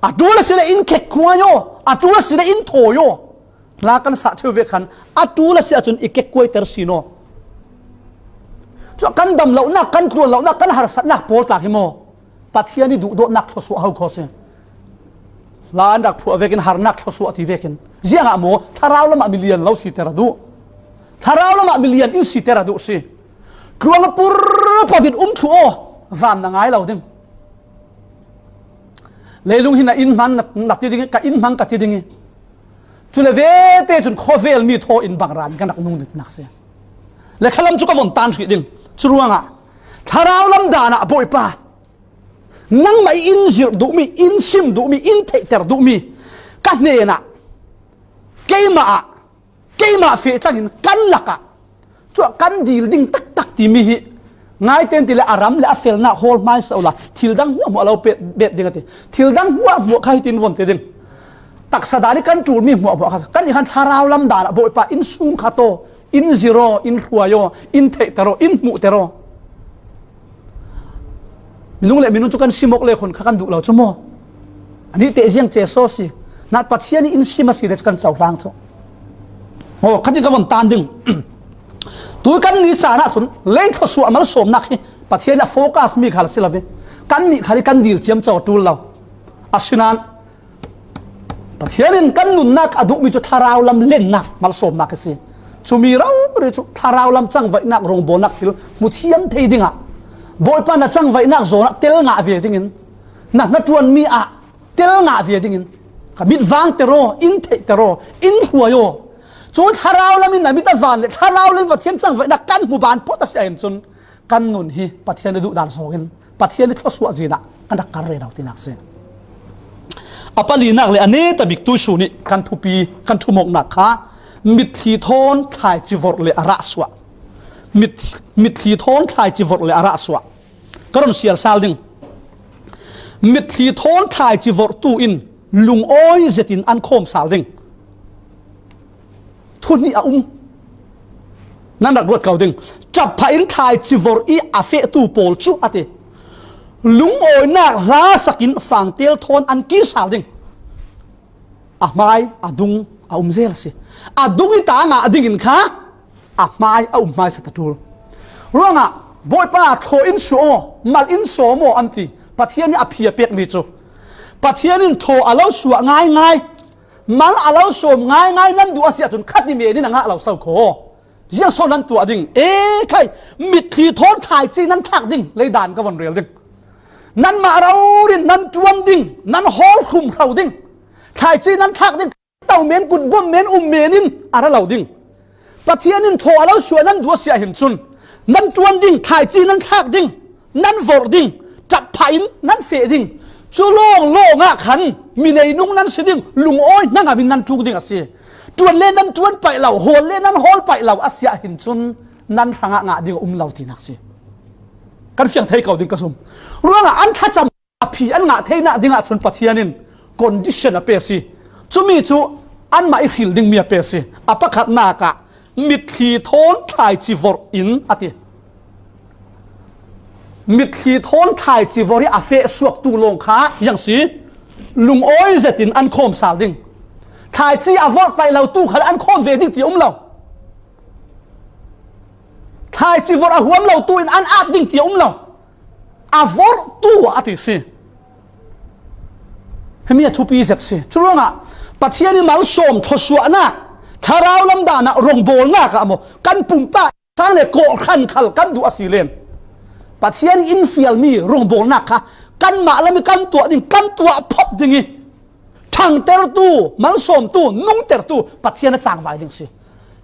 a ṭul a si le in kekkuai aw, a ṭul a si le in thawi aw. Hla kan sah ṭheu ve khan a ṭul a si ahcun i kekkuaiter sin aw. Cu kan dam lonak, kan tluan lonak, kan harsatnak pawl tla hi maw Pathian i duhdawtnak thluasuah ho kho si. Hla an rak phuah vekin harnak thluasuah ti vekin ziangah maw thlarau lamah milian lo siter a duh? Thlarau lamah milian in siter a duh si. Tluang a pur pavin um thlu aw, van na ngai lo ding. Leilung hi na inn hmang na, na ti ding, ka inn hmang ka ti ding hi. Cule vete cun khawvel mi thaw in bang ran ka rak nung ding nak si. Le khalam cu ka von tan hrih ding. Cu ruangah thlarau lam dan ah Bawipa, nangmah i in zirh duhmi, in sim duhmi, in theihter duhmi ka hnenah keimah ah, keimah feh tlangin kan lakah, cuah kan dil ding taktak timi hi. Ngaiten ti le a ram le a felnak hawl hmaisa uhla thil dang hmuahhmuah lo pet, bet ding a ti. Thil dang hmuahhmuah kha hitin von ti ding. Taksa dan i kan ṭulmi hmuahhmuah kha kan i khan thlarau lam dan ah Bawipa in sung khat aw, in zir aw, in hruai aw, in theihter aw, in hmuhter aw. Minung le minung cu kan sim awk le khun kha kan duh lo cu maw? Anih teh ziang ce saw si. Nat Pathian i in sim a si le cu kan cohlang cu. Aw, khatin ka von tan ding. Tui kan ni caan ah cun lei thluasuah malsawmnak hi Pathian a focus mi khal a si lo ve. Kan nih khal i kan dil ciamco a ṭul lo. Asinain Pathian in kan nunnak a duhmi cu thlarau lam lennak malsawmnak a si. Cumi rori cu thlarau lam cangvaihnak rawngbawlnak thil hmuthiam thei dingah Bawipa na cangvaihnak zawnah tel ngah ve dingin, na hnaṭuanmi ah tel ngah ve dingin ka mit vangter aw, in theihter aw, in hruai aw. Cu thlarau lam in na mit a van le thlarau lam in Pathian cangvaihnak kan hmu ban phawt a si ahhin cun kan nun hi Pathian i duhdan zawngin Pathian i thluasuah zin ah kan rak kar rero tinak si. A palinak le a neta bik tuisu nih kan thupi, kan thumawknak kha mitthli thawn thlaici vorh le a rah suah. Mit, mitthli thawn thlaici vorh le a rah suah. Ka run sial sal ding. Mitthli thawn thlaici vorhtu in lungawi zetin an khawm sal ding. Thu hnih a um. Nan rak ruat ko ding. Ṭap phah in thlaici vorh i a fehtu pawl cu a ti. Lungawinak hlasak in fangtel thawn an kir sal ding. A hmai, a dung a um zel a si. A dung i ta ngah dingin kha a hmai a um hmaisa ta ṭul. Ruangah Bawipa thaw in suah aw, mal in sawm aw an ti. Pathian i a phi a pekmi cu Pathian in thaw a lo suah ngaingai. Mal a lo sawm ngaingai nan duh a si ahcun khat i men in a ngah lo so kho. Ziang so nan tuah ding? E khai, mitthli thawn thlaici nan thlak ding, leidan ka von rel ding. Nanmah rori in nan ṭuan ding, nan hawl hrum hro ding. Thlaici nan thlak ding, to men, kut bawm men, um men in a ra lo ding. Pathian in thaw a lo suah nan duh a si ahhin cun nan ṭuan ding, thlaici nan thlak ding, nan vorh ding, ṭap phah in nan feh ding. Cu lawnglawng ah khan mi neinung nan si ding, lungawi hnangam in nan tlung ding a si. Ṭuan le nan ṭuan paih lo, hawl le nan hawl paih lo a si ahhin cun nan hrangah ngah ding a um lo tinak si. Kan fiang thei ko ding ka zum. Ruangah an thlacam a phi an ngah theinak dingah cun Pathian in condition a pe a si. Cumi cu anmah i hril dingmi a pe a si. A pakhatnak ah mitthli thawn thlaici vorh in a ti. Mitthli thawn thlaici vorh i a feh suaktu lawng kha ziang si. Lungawi zetin an khawm sal ding. Thlaici a vorh paih lo tu khal an khawm ve ding ti a um lo. Thlaici vorh a huam lo tu in an at ding ti a um lo. A vorhtu a ti si. Himi a thupi zet si. Curuangah Pathian i malsawm thluasuahnak, thlarau lam dan ah rawngbawlnak ah maw kan pumpak sang le kawhhran khal kan duh a si len. Pathian i in fialmi rawngbawlnak kha kanmah lam i kan tuah ding, kan tuah phawt ding i ṭhangtertu, malsawmtu, nungtertu Pathian a cangvai ding si.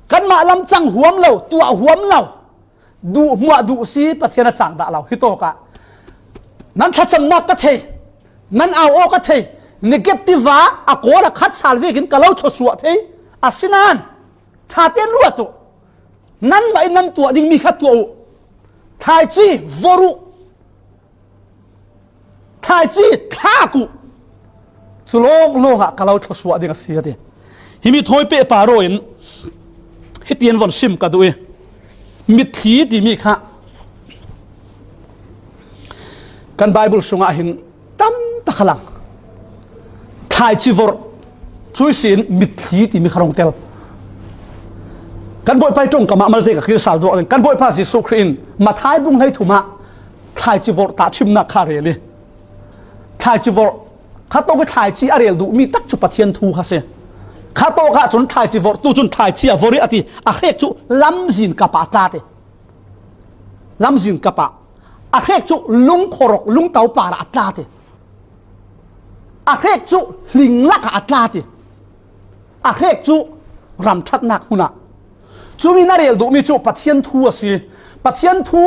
Kanmah lam cang huam lo, tuah huam lo. Duh hmuah duh si Pathian a cang dah lo. Hitawkah nan thlacamnak ka thei, nan au aw ka thei, negative ah a kawl a khat sal vekin ka lo thluasuah thei. Asinain ṭha tein ruat uh. Nanmah in nan tuah dingmi kha tuah uh. Thlaici vorh uh. Thlaici thlak uh. Cu lawnglawng ah ka lo thluasuah ding a si a ti. Himi thawi pehpar aw in hitian von sim ka duh i, mitthli timi kha kan Bible sungah hin tam tak a lang. Thlaici vorh cuih sin mitthli timi kha rong tel. Kan Bawipa i ṭongkam ah malte ka kir sal duak ding. Kan Bawipa Jesuh Khrih in Matthai bung hleithum ah thlaici vorh tahṭhimnak kha a rel i, thlaici vorh khatawk i thlaici a rel duhmi tak cu Pathian thu kha si. Khatawk ah cun thlaici vorhtu cun thlaici a vorh i a ti, a hrek cu lamzin kap ah a tlat i. Lamzin kapah a hrek cu lungkhorok lungto parah a tla ti. A hrek cu hling lakah a tla ti. A hrek cu ramṭhatnak hmunah. Cumi na rel duhmi cu Pathian thu a si. Pathian thu,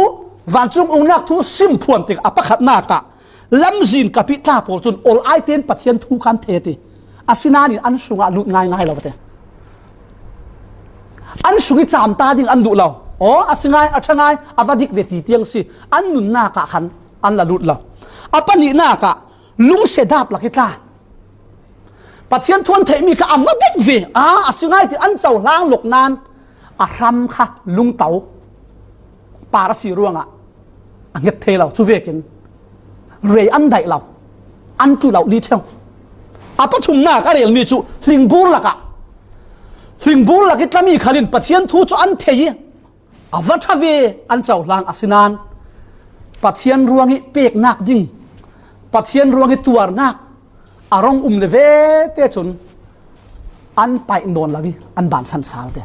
vancung umnak thu sim phuan tikah a pakhatnak ah lamzin kapih tla pawl cun ol ai tein Pathian thu kha an thei ti. Asinain an sungah lut ngaingai lo te. An sung i cam ta ding an duh lo. Aw, a si ngai, a ṭha ngai, a va dik ve ti tiang si. An nunnak ah khan an la lut lo. A pahnihnak ah lungsia dap lak i tla. Pathian thu an theihmi kha a va dik ve. Aa, a si ngai ti an cohlang lawk nain a hram kha lungto par a si ruangah a hnget thei lo. Cu vekin rei an daih lo, an tlu lo li ṭheu. A pathumnak a relmi cu hlingbur lakah, hlingbur lak i tlami khal in Pathian thu cu an thei i a va ṭha ve an cohlang a si nain Pathian ruang i peknak ding, Pathian ruang i tuarnak a rong um le ve te cun an paih nawn lo i an bansan sal te.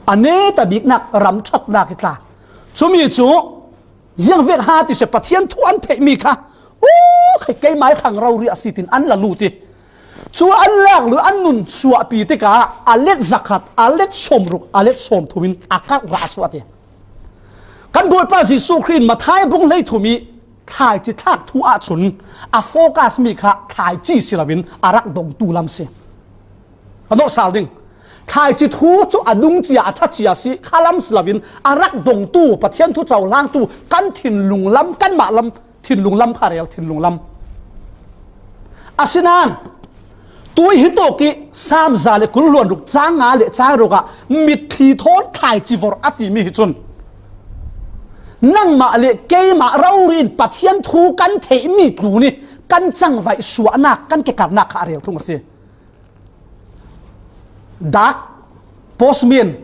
A neta biknak ramṭhatnak i tla. Cumi cu ziangvek ha ti se Pathian thu an theihmi kha, u, khai keimah i khang rori a si tin an la lut i cu an lak lu an nun suahpi tikah a let zakhat, a let sawmruk, a let sawmthum in a karh rah suah ti. Kan Bawipa Jesuh Khrih in Matthai bung hleithum i thlaici thlak thu ahcun a focus mi kha thlaici si loin a rak dongtu lam si. A nawh sal ding. Thlaici thu cu a dungcia, a ṭhacia si kha lam si loin a rak dongtu, Pathian thu cohlangtu kan thinlung lam, kanmah lam, thinlung lam kha rel, thinlung lam. Asinain tui hitawk i Sam za le kul hluan ruk cang nga le cang ruk ah mitthli thawn thlaici vorh a timi hi cun nangmah le keimah rori in Pathian thu kan theihmi tlun i kan cangvaih suahnak, kan kekarnak kha a rel thung a si. Dak, postman,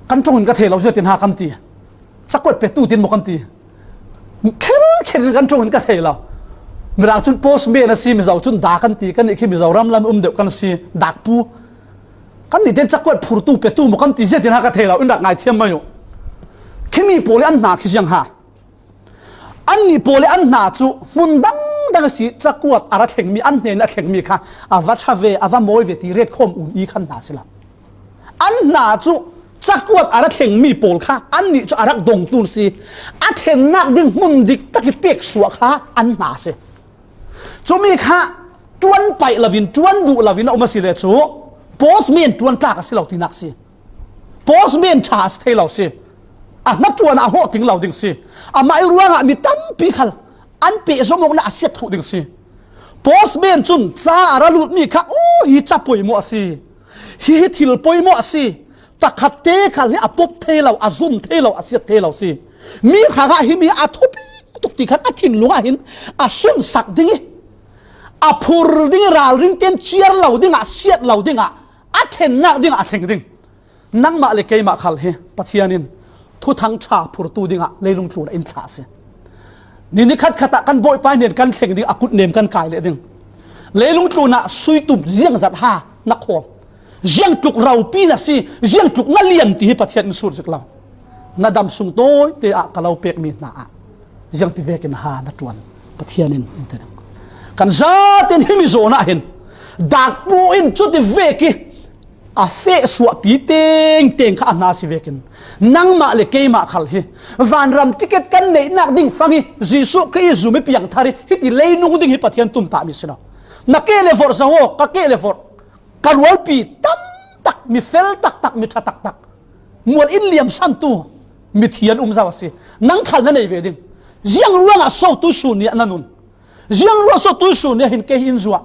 kan ṭongin ka thei lo zia tin ha kan ti. Cakuat petu tin maw kan ti. Khelkhelh in kan ṭongin ka thei lo. Mirang cun postman a si, Mizo cun dak kan ti, kan nih khi Mizoram lam um deuh kan si, dakpu. Kan nih ten cakuat phurtu petu maw kan ti zia tin ha ka thei lo, in rak ngaithiam mai uh. Khimi pawl i an hna khi ziang ha. Annih pawl i an hna cu hmun dangdang a si, cakuat a ra thlengmi, an hnen a thlengmi kha a va ṭha ve, a va mawi ve ti retkhawm un i khan hna si lo. An hna cu cakuat a ra thlengmi pawl kha annih cu a rak dongtu si, a thlennak ding hmun dik tak i pek suah kha an hna si. Cumi kha ṭuan paih loin, ṭuan duh loin a um a si le cu postman ṭuan tlak a si lo tinak si. Postman ṭha a si thei lo si. A hnaṭuan ah a hlawhtling lo ding si. Amah i ruangah mi tampi khal an pehzom awknak a siat thluh ding si. Postman cun ca a ra lutmi kha, aw, hi ca poimawh a si. Hi, hi thil poimawh a si. Pakhat te khal hi a pop thei lo, a zum thei lo, a siat thei lo si. Mi hrangah himi a thupi tuk ti khan a thinlung ah hin a sunsak ding i, a phur ding i, ralring ten ciar lo dingah, siat lo dingah, a thlennak dingah a thleng ding. Nangmah le keimah khal hi Pathian in Thuthang ṭha phurtu dingah leilung tlunah in thlah a si. Ni nikhat khat ah kan Bawipa hnen kan thleng ding, a kutnem kan kai leh ding. Leilung tlunah sui tum ziangzat ha na khawl, ziangtluk ropi na si, ziangtluk na lian ti hi Pathian in sut zik lo. Na dam sung tawite ah ka lo pekmi hna ah ziangti vekin ha na ṭuan, Pathian in in ti ding. Kan zaten himi zawn ah hin dakpu in cuti vek i a feh suahpi tengteng kha a hna si vekin nangmah le keimah khal hi vanram ticket kan neihnak ding fang i Jesuh Khrih i zum i piangthar i hiti leinung ding hi Pathian tumtahmi si lo. Na keh le vorh zong aw, ka keh le vorh. Ka rualpi tam tak, mi fel taktak, mi ṭha taktak, mual in liamsantu mithi an um zau a si. Nang khal na nei ve ding. Ziang ruangah so tuisun ni ah na nun? Ziang ruang so tuisun ni ah hin kei hi in zuah?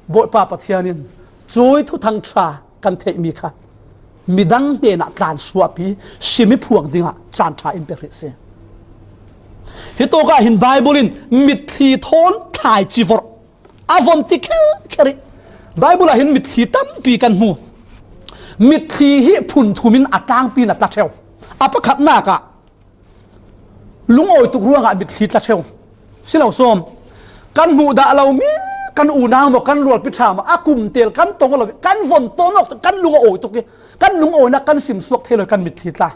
Bawipa Pathian in cui Thuthang ṭha kan theihmi kha midang hnenah tlan suahpi, sim i phuang dingah caan ṭha in pe hrih si. Hitawk ah hin Baibal in mitthli thawn thlaici vorh a von ti kherkher i Baibal ah hin mitthli tampi kan hmu. Mitthli hi phun thum in a tlangpi in a tla ṭheu. A pakhatnak ah lungawi tuk ruangah mitthli tla ṭheu. Si lo sawm. Kan hmuh dah lo mi, kan unau maw, kan rualpi ṭha maw, a kum tel kan tong lo, kan von tawn awk, kan lung a awi tuk i, kan lungawinak kan sim suak thei lo i kan mitthli tla.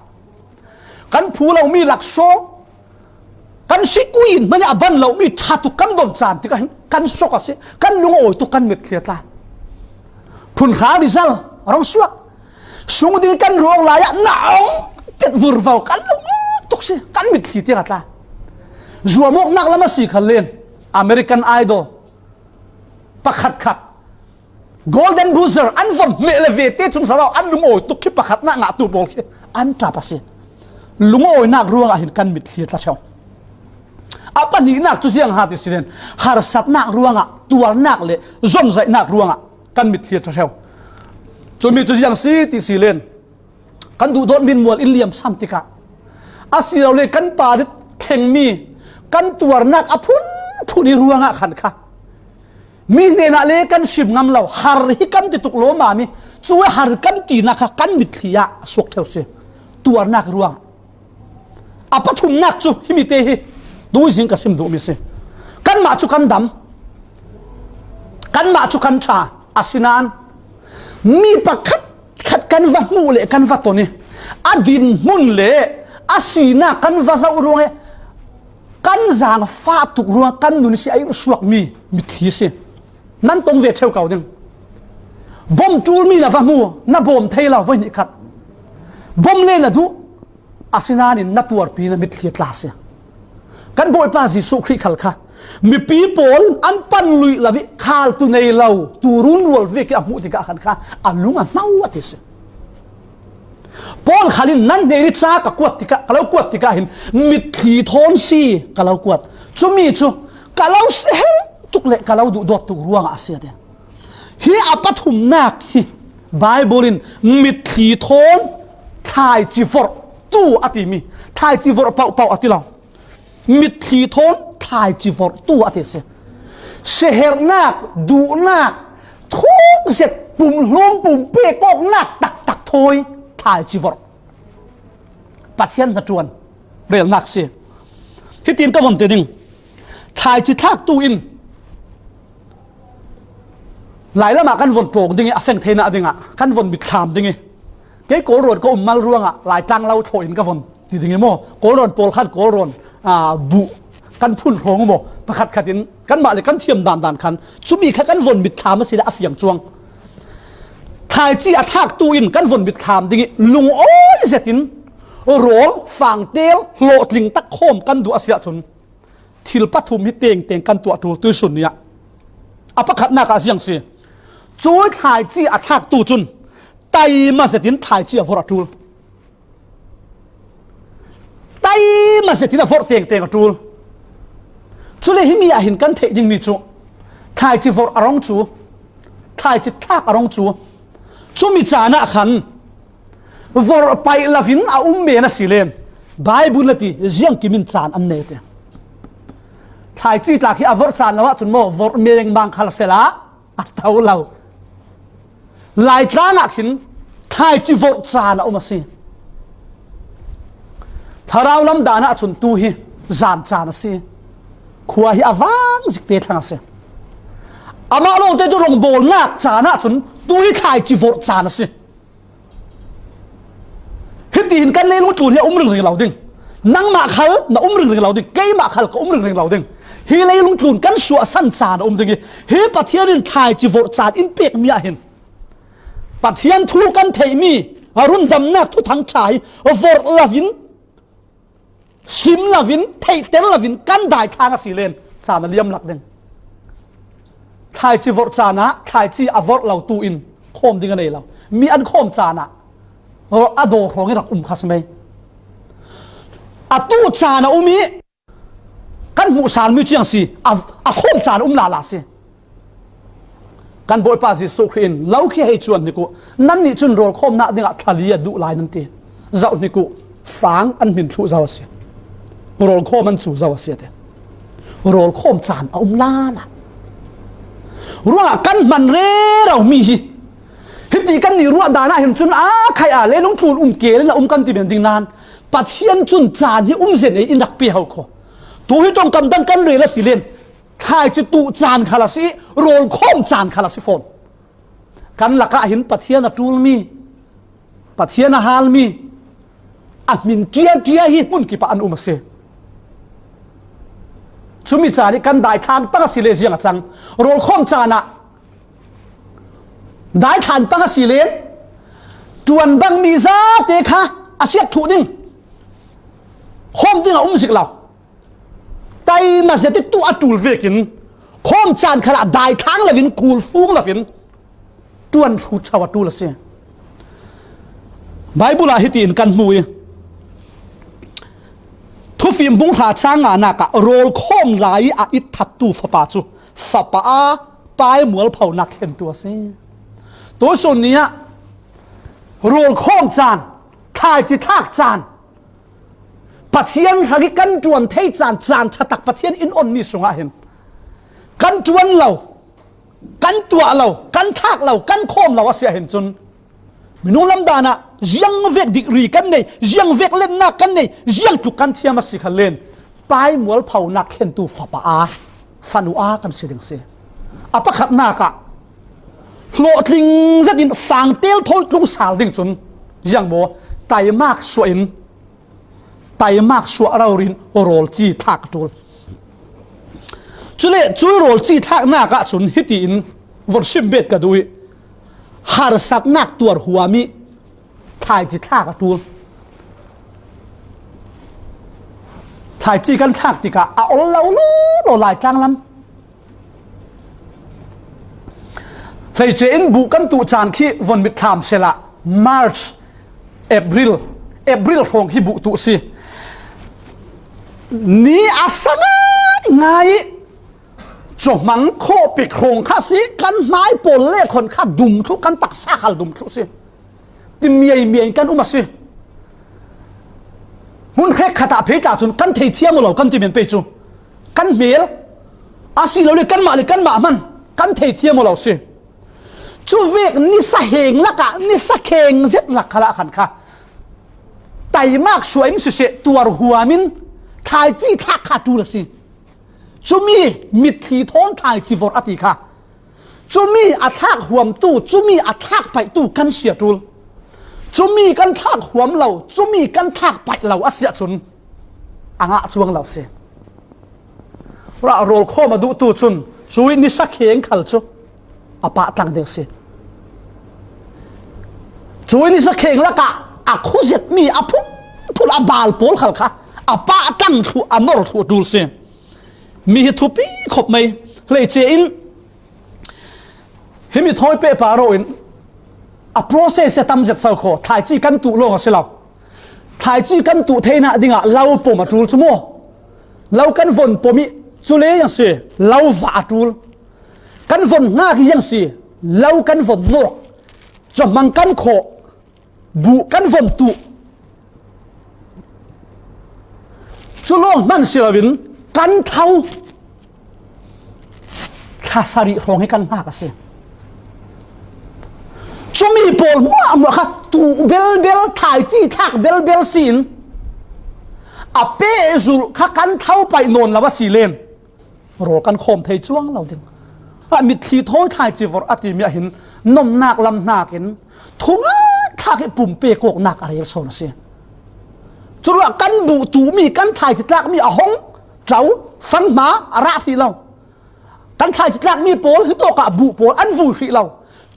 kan phu lo mi laksawng, kan sikui in hmanh a ban lo mi ṭha tuk kan don caan tikah hin kan sok a si, kan lungawi tuk kan mitthli a tla. Phunhrang result a rung suak. Sung ding kan ruang lai ah na ong pet vurvo kan lungawi tuk si, kan mitthli tiang a tla. Zuamawknak lam a si kha len American Idol pakhatkhat Golden Buzzer an von hmeh le ve te cun sabau an lungawi tuk khi pakhatnak ngahtu pawl khi an ṭap a si. Lungawinak ruangah hin kan mitthli a tla ṭheu. A pahnihnak cu ziang ha ti si len, harsatnak ruangah, tuarnak le zonzaihnak ruangah kan mitthli a tla ṭheu. Cumi cu ziang si ti si len, kan duhdawt min mual in liam san tikah, asilole kan pa rit thlengmi kan tuarnak a phunphun i ruangah khan kha mi hnenah le kan sim ngam lo, har hi kan ti tuk lawmam i cu har kan tinak kha kan mitthli ah a suak ṭheu si. Tuarnak ruang a pathumnak cu himi te hi tuzing ka sim duhmi si. Kanmah cu kan dam, kanmah cu kan ṭha, asinain mi pakhat khat kan va hmuh le kan va ton i a dinhmun le a sinak kan va zoh ruang i kan zaangfah tuk ruang kan nun si a i suakmi mitthli si. Nan tong ve ṭheu ko ding. Bom ṭulmi na va hmu, na bawm thei lo, voi nih khat. Bom le na duh, asinain na tuarpi na mitthli a tla si. Kan Bawipa Jesuh Khrih khal kha mipi pawl in an pan luih lo i khaltu nei lo, turun rual vek i a hmuh tikah khan kha a lung a hnau a ti si. Paul khal in nan hnen i ca ka kuat tikah, ka lo kuat tikah hin mitthli thawn si ka lo kuat. Cumi cu ka lo seher tuk le ka lo duhdawt tuk ruangah a si a ti. Hi a pathumnak hi Baibal in mitthli thawn thlaici vorh tu a timi, thlaici vorh paohpaoh a ti lo. Mitthli thawn thlaici vorhtu a ti si. Seherhnak, duhnak, thuk zet, pumhlum, pumpe kawknak taktak thawi thlaici vorh. Pathian hnaṭuan relnak si. Hitin ka von ti ding. Thlaici thlaktu in Lailamah kan von tlawng ding i a feng theinak dingah kan von mitthlam ding i kei Kawlrawn ka um mal ruangah Laitlang lo thlawh in ka von ti ding i maw? Kawlrawn pawl khan Kawlrawn, aa, buh kan phun hrawng maw? Pakhat khat in kanmah le kan thiam dandan khan cumi kha kan von mitthlam a si le a fiang cuang. Thlaici a thlaktu in kan von mitthlam ding i lungawi zetin rawl, fangtel, hlawhtling tak khawm kan duh a si ahcun thil pathum hi tengteng kan tuah ṭul tuisun ni ah. A pakhatnak ah ziang si. Cu thlaici a thlaktu cun taima zetin thlaici a vorh a ṭul. Taima zetin a vorh tengteng a ṭul. Cule himi ah hin kan theih dingmi cu thlaici vorh a rung cu, thlaici thlak a rung cu, cumi caan ah khan vorh paih loin a um men a si len Baibal a ti ziangkim in caan an nei ti. Thlaici tlak hi a vorh caan lo ahcun maw, vorh mengmang khal sehla a to lo. Laitlang ah khin thlaici vorh caan a um a si. Thlarau lam dan ahcun tu hi zan caan a si. Khua hi a vang zik te thlang a si. Amah lawngte cu rawngbawlnak caan ahcun tu hi thlaici vorh caan a si. Hitihin kan leilung tlun hi a um ringring lo ding. Nangmah khal na um ringring lo ding. Keimah khal ka um ringring lo ding. Hi leilung tlun kan suahsan caan a um ding i hi Pathian in thlaici vorh caan in pekmi ah hin Pathian thu kan theihmi a rundamnak thuthang ṭha hi vorh loin, sim loin, theihter loin kan daithlang a si len caan a liam lak ding. Thlaici vorh caan ah thlaici a vorh lo tu in khawm ding a nei lo. Mi an khawm caan ah a daw hrawng i rak um kha si mei. A tu caan a um i kan hmuh salmi ciang si, a, a khawm caan a um lala si. Kan Bawipa Jesuh Khrih in, "Lo khi hei cuan hnik uh, nannih cun rawl khawmnak dingah thlali a duh lai," nan ti. Zoh hnik uh, fang an hmin thluh zo a si. Rawl khawm an cu zo a si, a ti. Rawl khawm caan a um lala. Ruangah kan hman rero mi hi hiti kan nih ruah dan ah hin cun aa khaih ah leilung tlun um ke le na um kan ti men ding nain Pathian cun caan hi um zen ei in rak pe ho kho. Tu hi ṭongkam dang kan rel a si len thlaici tuh caan khal a si, rawl khawm caan khal a si fawn. Kan lakah hin Pathian a ṭulmi, Pathian a halmi, a hmin ṭiaṭia hi hmun kipah an um a si. Cumi caan hi kan daithlang pang a si le ziang a cang. Rawlkhawm caan ah daithlang pang a si le ṭuan bang mi zate kha a siat thluh ding, khawm ding a um zik lo. Taima zia te tu a ṭul vekin khawm caan khalah daithlang lovin, kulfung lovin ṭuan thluh chau a ṭul a si. Bible ah hitiin kan hmu i, Thufim bung hra chang nganak ah rawlkhawm lai a itthattu fapa cu fapa a paimual phonak thlentu a si. Tusun ni ah rawlkhawm caan, thlaici thlak caan, Pathian hrangih kan ṭuan thei caan, caan ṭha tak Pathian in onmi sungah hin kan ṭuan lo, kan tuah lo, kan thlak lo, kan khawm lo a si ahhin cun, minung lam dan ah ziangvek degree kan nei, ziangvek lennak kan nei, ziangtluk kan thiam a si kha len, paimual phonak thlentu fapa a, fanu a kan si ding si. A pakhatnak ah hlawhtling zetin fangtel thawi tlung sal ding cun ziang maw, taimak suah in, taimak suah rori in rawlci thlak a ṭul. Cule cui rawlci thlaknak ah cun hitiin von sim bet ka duh i, harsatnak tuar huam i thlaici thlak a ṭul. Thlaici kan thlak tikah a ol lo lo lo Laitlang lam. Hleice in buh kan tuh caan khi von mitthlam sehla March, April, April hrawng hi buh tuh si. Ni a sa ngaingai i, cawhmang khawhpek hrawng kha si, kan hmai pawl le khon kha dum thluh, kan taksa khal dum thluh si. Ti miaimiai in kan um a si. Hmun hrekkhat ah phei tla cun kan thei thiam aw lo kan ti men pei cu kan hmel a si lo le kanmah le kanmah hman kan thei thiam aw lo si. Cuvek nisa heng lakah, nisa kheng zet lak khalah khan kha taimak suah in siseh, tuar huam in thlaici thlak kha ṭul a si. Cumi mitthli thawn thlaici vorh a ti kha. Cumi a thlak huamtu, cumi a thlak paihtu kan si a ṭul. Cumi kan thlak huam lo, cumi kan thlak paih lo a si ahcun a ngah cuang lo si. Rah rawl khawm a duhtu cun cui nisa kheng khal cu a pah tlang ding si. Cui nisa kheng lakah a khuazet mi a phunphun a bal pawl khal kha a pah tlang thluh, a nor thluh a ṭul si. Mi hi thupi khop mai. Hleice in himi thawi pehpar in a process a tam zet so khaw, thlaici kan tuh lawng a si lo. Thlaici kan tuh theinak dingah lo pom a ṭul cu maw? Lo kan von pom i cu le ziang si, lo vah a ṭul. Kan von hngak i ziang si, lo kan von nawk. Cawhmang kan khawh, buh kan von tuh. Cu lawng hman si loin kan tho thla sarih hrawng hi kan hngak a si. Cumi pawl hmuahhmuah kha tuh belbel, thlaici thlak belbel si in a pehzulh kha kan tho paih nawn lo a si len rawl kan khawm thei cuang lo ding. A mitthli thawi thlaici vorh a timi ah hin nomnak lam hnakin thungai thlak i pumpek awknak a rel sawn a si. Curuah kan buh tuhmi, kan thlaici tlakmi a hong co, fanghma a rah hrih lo. Kan thlaici tlakmi pawl hitawkah buh pawl an vui hrih lo.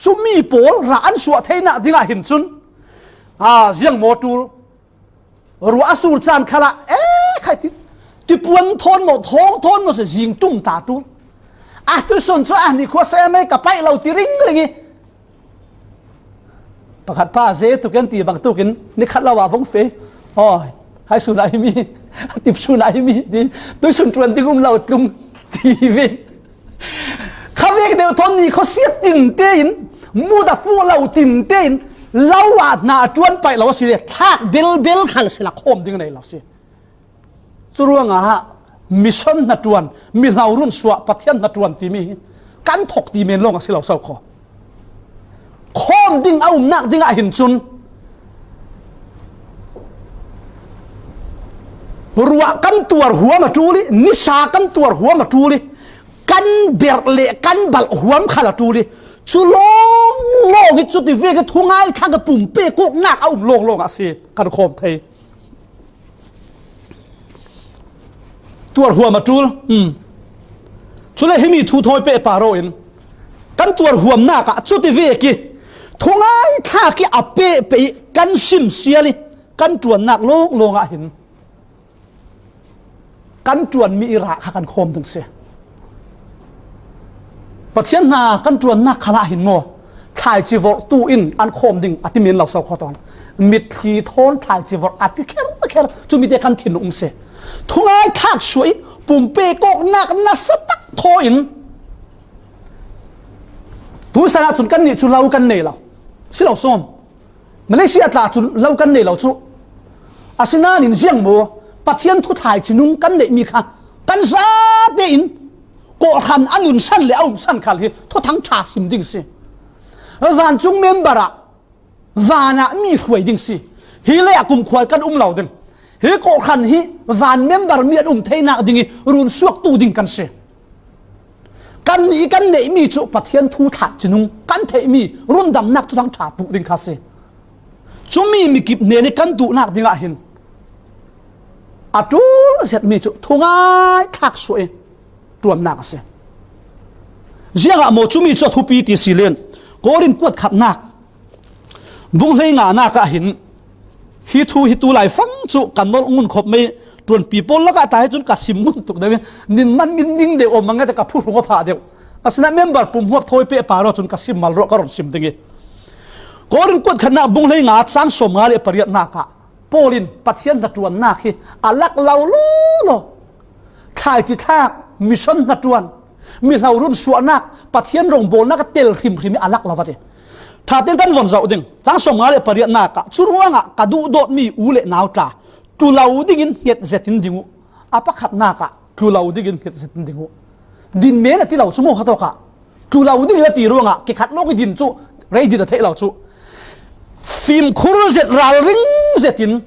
Cumi pawl rah an suah theinak dingah hin cun, aa, ziang maw ṭul? Ruah a sur caan khalah, e, khai ti, tipuan thawn maw, thawng thawn maw si, zing ṭum ta ṭul. A tusun cu a ni khua se mai ka paih lo ti ringring i, pakhat pa ze tuk kan ti bang tukin ni khat lo ah vong fe. Aw, hai sun ah hi mi, tip sun ah hi mi ti, tuisun ṭuan ding um lo tlung ti ve. Khavek deuh thawn ni khuasiat tin tein, mut a fuh lo tin tein, lo ah hna a ṭuan paih lo a si le, thlak belbel khal sila khawm ding nei lo si. Curuangah mission hnaṭuan, mihlo run suah, Pathian hnaṭuan timi hi kan thok ti men lawng a si lo so khaw. Khawm ding a umnak dingah hin cun ruah kan tuar huam a ṭul i, nisa kan tuar huam a ṭul i, kan berh le kan balh huam khal a ṭul i, cu lawng lawng i cuti vek i thungai thlak i pumpek awknak a um lawng lawng a si kan khawm thei. Tuar huam a ṭul. Hmm. Cule himi thu thawi pehpar aw in kan tuar huamnak ah cuti vek i thungai thlak i a pehpeh i kan sim sial i kan ṭuannak lawnglawng ah hin kan ṭuanmi i rah kha kan khawm ding si. Pathian hna kan ṭuannak khal ah hin maw, thlaici vorhtu in an khawm ding a ti men lo so khaw tawn. Mitthli thawn thlaici vorh a ti kherkher, cumi te kan thin um si. Thungai thlak suah i pumpek awknak nasa tak thaw in tu san ah cun kannih cu lo kan nei lo si lo sawm. Malaysia tla cu lo kan nei lo cu. Asinain ziang maw, Pathian thu thlaici nung kan neihmi kha kan zate in kawhhran a nunsan le a umsan khal hi thuthang ṭha sim ding si. Vancung member ah van ah mi hruai ding si. Hi lei ah kumkhua kan um lo ding. Hi kawhhran hi van member mi an um theinak ding i run suaktu ding kan si. Kannih kan neihmi cu Pathian thu thlaici nung kan theihmi rundamnak thuthang ṭha tuh ding kha si. Cumi mikip hnen i kan duhnak dingah hin a ṭul zetmi cu thungai thlak suah i ṭuannak a si. Ziangah maw cumi cu a thupi ti si len, Korin kuat khatnak bung hlei nganak ah hin hi thu hi tu laifang cu ka nolh ngun khop mei, ṭuanpi pawl lakah ta hi cun ka sim ngun tuk deuh i nin man min ning deuh awm a ngat ka phu hrung a phah deuh. Asinain member pum huap thawi pehpar aw cun ka sim mal rawh, ka ron sim ding i Korin kuat khatnak bung hlei nga cang sawm nga le pariatnak ah Paul in Pathian hnaṭuannak hi a lak lo lawlaw. Thlaici thlak, mission hnaṭuan, mihlo run suahnak, Pathian rongbawlnak a tel hrimhrim i a lak lo a ti. Ṭha tein kan von zoh ding. Cang sawm nga le pariatnak ah, cu ruangah ka duhdawtmi u le nau tla, tlu lo dingin hnget zetin ding uh. A pakhatnak ah, tlu lo dingin hnget zetin ding uh. Din men a ti lo cu maw kha tawk ah. Tlu lo ding a ti ruangah, kekhat lawng i din cu, rei din a theih lo cu. Fimkhur zet, ralring zetin,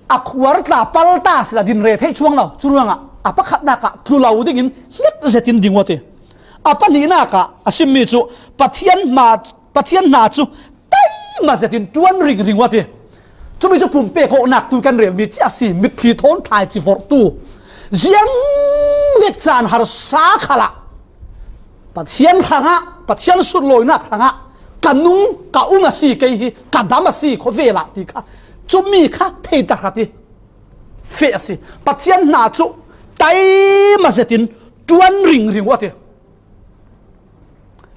a khuar tla pal ta sila din re theih chuang lo. Cu ruangah, a pakhatnak ah tlu lo dingin hnget zetin ding uh a ti. A pahnihnak ah a simmi cu Pathian hma, Pathian hna cu taima zetin ṭuan ringring uh a ti. Cumi cu pumpek awknak tu kan relmi cia si, mitthli thawn thlaici vorhtu. Ziang vek caan harsa khalah Pathian hrangah, Pathian sunlawinak hrangah ka nung, ka um a si, kei hi ka dam a si, khuavel ah ti kha, cumi kha thei tahrat i feh a si. Pathian hna cu taima zetin ṭuan ringring uh a ti.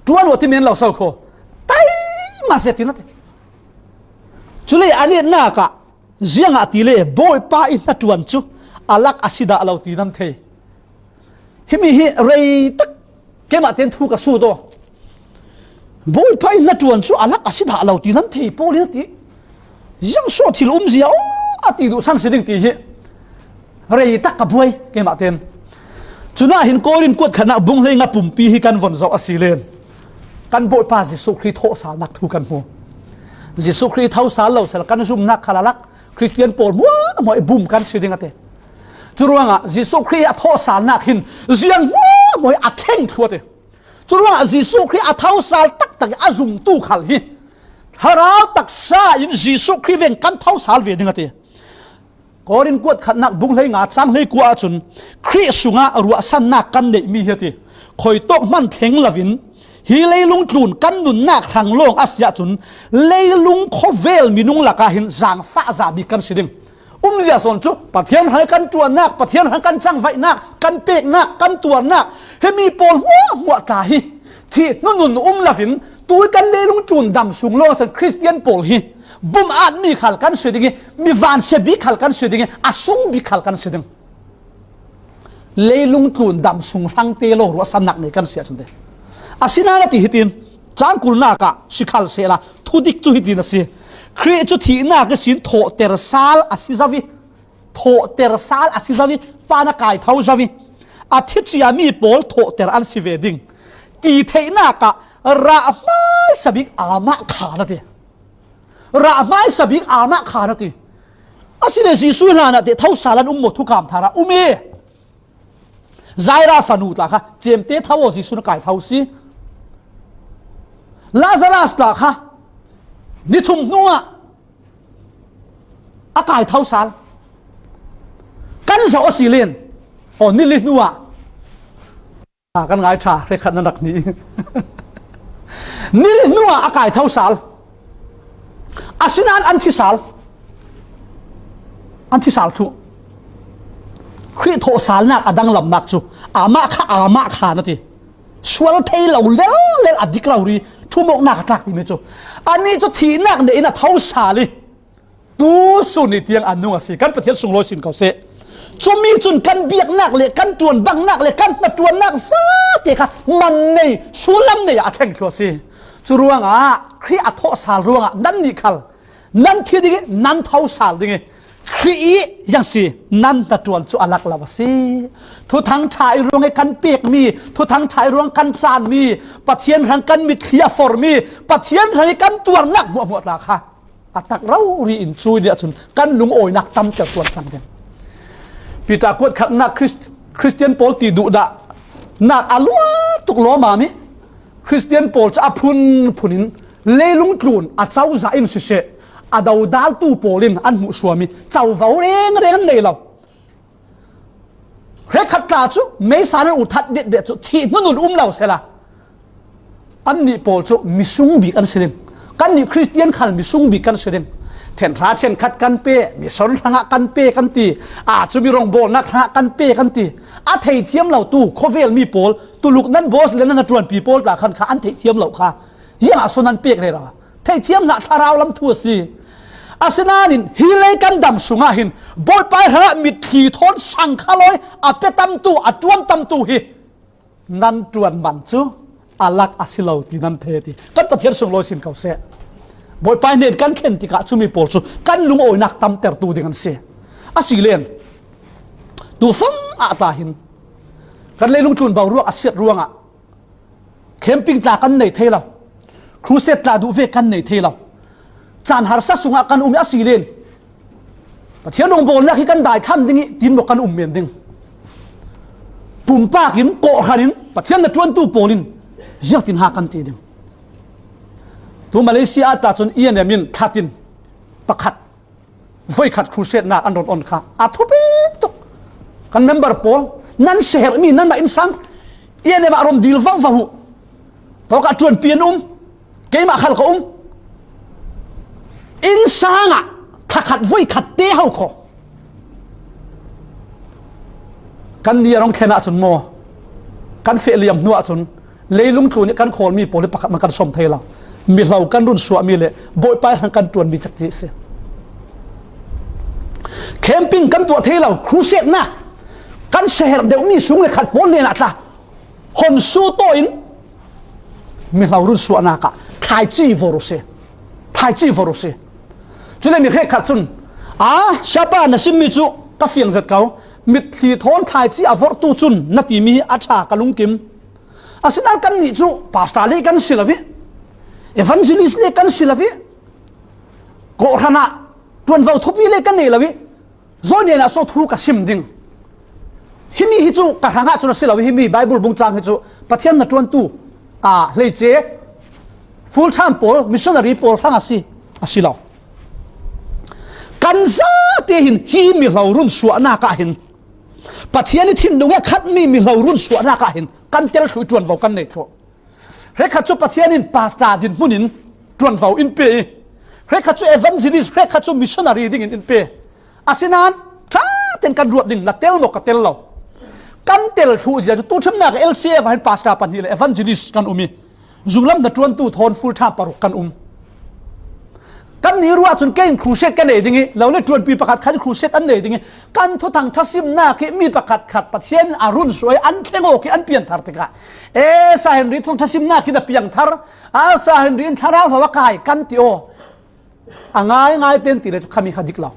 Ṭuan uh a ti men lo so kho. Taima zetin a ti. Cule a netnak ah ziangah ti le Bawipa i hnaṭuan cu a lak a si dah lo ti nan thei. Himi hi rei tak keimah tein thu ka sut aw. Bawipa i hnaṭuan cu a lak a si dah lo ti nan thei Paul in a ti. Ziang sawh thil umzia aw a ti duhsan si ding ti hi rei tak ka buai keimah tein. Cunah hin Korin kuat khatnak bung hlei nga pumpi hi kan von zoh a si len kan Bawipa Jesuh Khrih thawhsalnak thu kan hmu. Jesuh Khrih thosal lo sal kan zumnak khal a lak Khristian pawl hmuahhmuah i bum kan si ding a ti. Cu ruangah Jesuh Khrih a thawhsalnak hin ziang hmuahhmuah i a thleng thluah a ti. Cu ruangah Jesuh Khrih a thosal taktak i a zumtu khal hi thlarau taksa in Jesuh Khrih veng kan thosal ve ding a ti. Korin kuat khatnak bung hlei nga cang hlei kua ahcun Khrih sungah ruahsannak kan neihmi hi a ti. Khuitawk hman thleng loin hi leilung tlun kan nunnak hrang lawng a si ahcun leilung khuavel minung lakah hin zaangfah za bik kan si ding. Umzia sawn cu Pathian hrang kan ṭuannak, Pathian hrang kan cangvaihnak, kan peknak, kan tuarnak, himi pawl hmuahhmuah tla hi thih hnunun um loin tu kan leilung tlun dam sung lawng a san Khristian pawl hi bum atmi khal kan si ding i, mi van sia bik khal kan si ding i, a sung bik khal kan si ding. Leilung tlun dam sung hrangte lawng ruahsannak nei kan si ahcun te. Asinain a ti hitin, cangkulnak ah si khal sehla, thudik cu hitin a si. Khrih cu thihnak ihsin thawhter sal a si zo i, thawhter sal a si zo i, pa na kai tho zo i, a thi ciami pawl thawhter an si ve ding. Ti theihnak ah rah hmaisa bik amah khan a ti. Rah hmaisa bik amah khan a ti. Asile Jesuh hlan ah te thosal an um maw, thukam thar ah um e. Zaira fanu tla kha, cemte tho aw, Jesuh na kai tho si. Lazarus tla kha, ni thum hnu ah a kai thosal. Kan zoh a si len, Aw, ni li hnuah. A kan ngai ṭha, hrekkhat nan rak ni. Ni li hnuah a kai tho sal. Asinain an thi sal. An thi sal thu. Khrih thawhsalnak a danglamnak cu amah kha, amah kha na ti. Sual thei lo lellel a dik rori, thumawknak a tlak timi cu. Anih cu thihnak nih in a tho sal i, tu sun i tiang an nung a si. Kan Pathian sunglawi sin ko seh. Cumi cun kan biaknak le kan ṭuanbangnak le kan hnaṭuannak zate kha man nei, sullam nei ah a thleng thlu a si. Cu ruangah Khrih a thawh sal ruangah nannih khal nan thi ding i nan tho sal ding i Khrih i yang si nan hnaṭuan cu a lak lo a si. Thuthang ṭha i ruang i kan pekmi, Thuthang ṭha i ruang kan canmi, Pathian hrang kan mitthli a formi, Pathian hrang i kan tuarnak hmuahhmuah tla kha a tak rori in cu ni ahcun kan lungawinak tamter tuan cang ding. Peter kuat khatnak Christ-, Christian pawl ti duhdahnak a luar tuk lawmam i Christian pawl cu a phunphun in leilung tlun a cozah in siseh, a dodaltu pawl in an hmuhsuam i covo rengreng an nei lo. Hrekkhat tla cu meisa nan u that biatbiat cu thih hnu nun um lo sela, annih pawl cu misung bik an si ding. Kannih Christian khal misung bik kan si ding. Ṭhen hra ṭhenkhat kan pe, mission hrangah kan pe kan ti. Aa, cumi rawngbawlnak hrangah kan pe kan ti. A theithiam lo tu khawvel mi pawl, tuluk nan boss le nan a ṭuanpi pawl tla khan kha an theithiam lo kha. Ziangah so nan pek rero? Theithiam hlah, thlarau lam thu a si. Asinain hi lei kan dam sungah hin Bawipa hrangah mitthli thawn sang kha lawi a pe tamtu, a ṭuan tamtu hi nan ṭuan man cu a lak a si lo ti nan thei ti. Kan Pathian sunglawi sin ko seh. Bawipa hnen kan thlen tikah cumi pawl cu kan lungawinak tamtertu ding an si. A si len, tu fang ah tla hin kan leilung tlun boruak a siat ruangah camping tla kan nei thei lo. Crusade tla duh ve kan nei thei lo. Caan harsa sungah kan um i a si len Pathian rawngbawlnak hi kan daithlan ding i tin maw kan um men ding. Pumpak in, kawhhran in, Pathian hnaṭuantu pawl in ziangtin ha kan ti ding. Tu Malaysia ah tla cun E N M in thlatin pakhat voikhat crusade nak an ron on kha a thupi tuk. Kan member pawl, nan seherhmi nanmah innsang E N M ah ron dil vauhvauh uh. Tawkah ṭuanpi an um, keimah khal ka um. Innsang ah thlakhat voikhat te ho kho. Kan ni a rong thlen ahcun maw, kan feh liam hnu ahcun leilung tlun i kan khawlmi pawl hi pakhat hmanh kan sawm thei lo. Mihlo kan run suahmi le Bawipa hrang kan ṭuanmi cekci a si. Camping kan tuah thei lo, crusade nak kan seherh deuhmi sung le khat pawl hnenah tla honsu tawh in mihlo run suahnak ah thlaici vor u si. Thlaici vor u si. Cule mi hrekkhat cun, a, siapa na simmi cu ka fiang zet ko. Mitthli thawn thlaici a vorhtu cun na timi hi a ṭha, ka lungkim. Asinain kannih cu pastor le kan si lo i, evangelist le kan si lo i, kawhhran ah ṭuanvo thupi le kan nei lo i, zawi nen ah so thu ka sim ding. Himi hi cu ka hrangah cun a si lo i, himi Bible bungcang hi cu Pathian hnaṭuantu, aa, hleice, full time pawl, missionary pawl hrang a si, a si lo. Kan zate hin hi mihlo run suahnak ah hin, Pathian i thinlung i a khatmi mihlo run suahnak ah hin kan tel thluh i ṭuanvo kan nei thluh. Hrekkhat cu Pathian in pastor dinhmun in ṭuanvo in pe i, hrekkhat cu evangelist, hrekkhat cu missionary dingin in pe. Asinain ṭha tein kan ruat ding, na tel maw ka tel lo. Kan tel thluh zia cu tu ṭhimnak L C F ah hin pastor pahnih le evangelist kan um i, zunglam hnaṭuantu thawn full time paruk kan um. Kannih ruah cun kei in crusade ka nei ding i, lo le ṭuanpi pakhat khan crusade an nei ding i, kan thuthang ṭhasimnak hi mi pakhat khat Pathian in a run suah i an thleng awk i an pianthar tikah, e, Sir Henry thuthang ṭhasimnak hi na piangthar, a, Sir Henry in thlarau hlo a kai kan ti aw. A ngaingai tein ti le cu khami kha dik lo.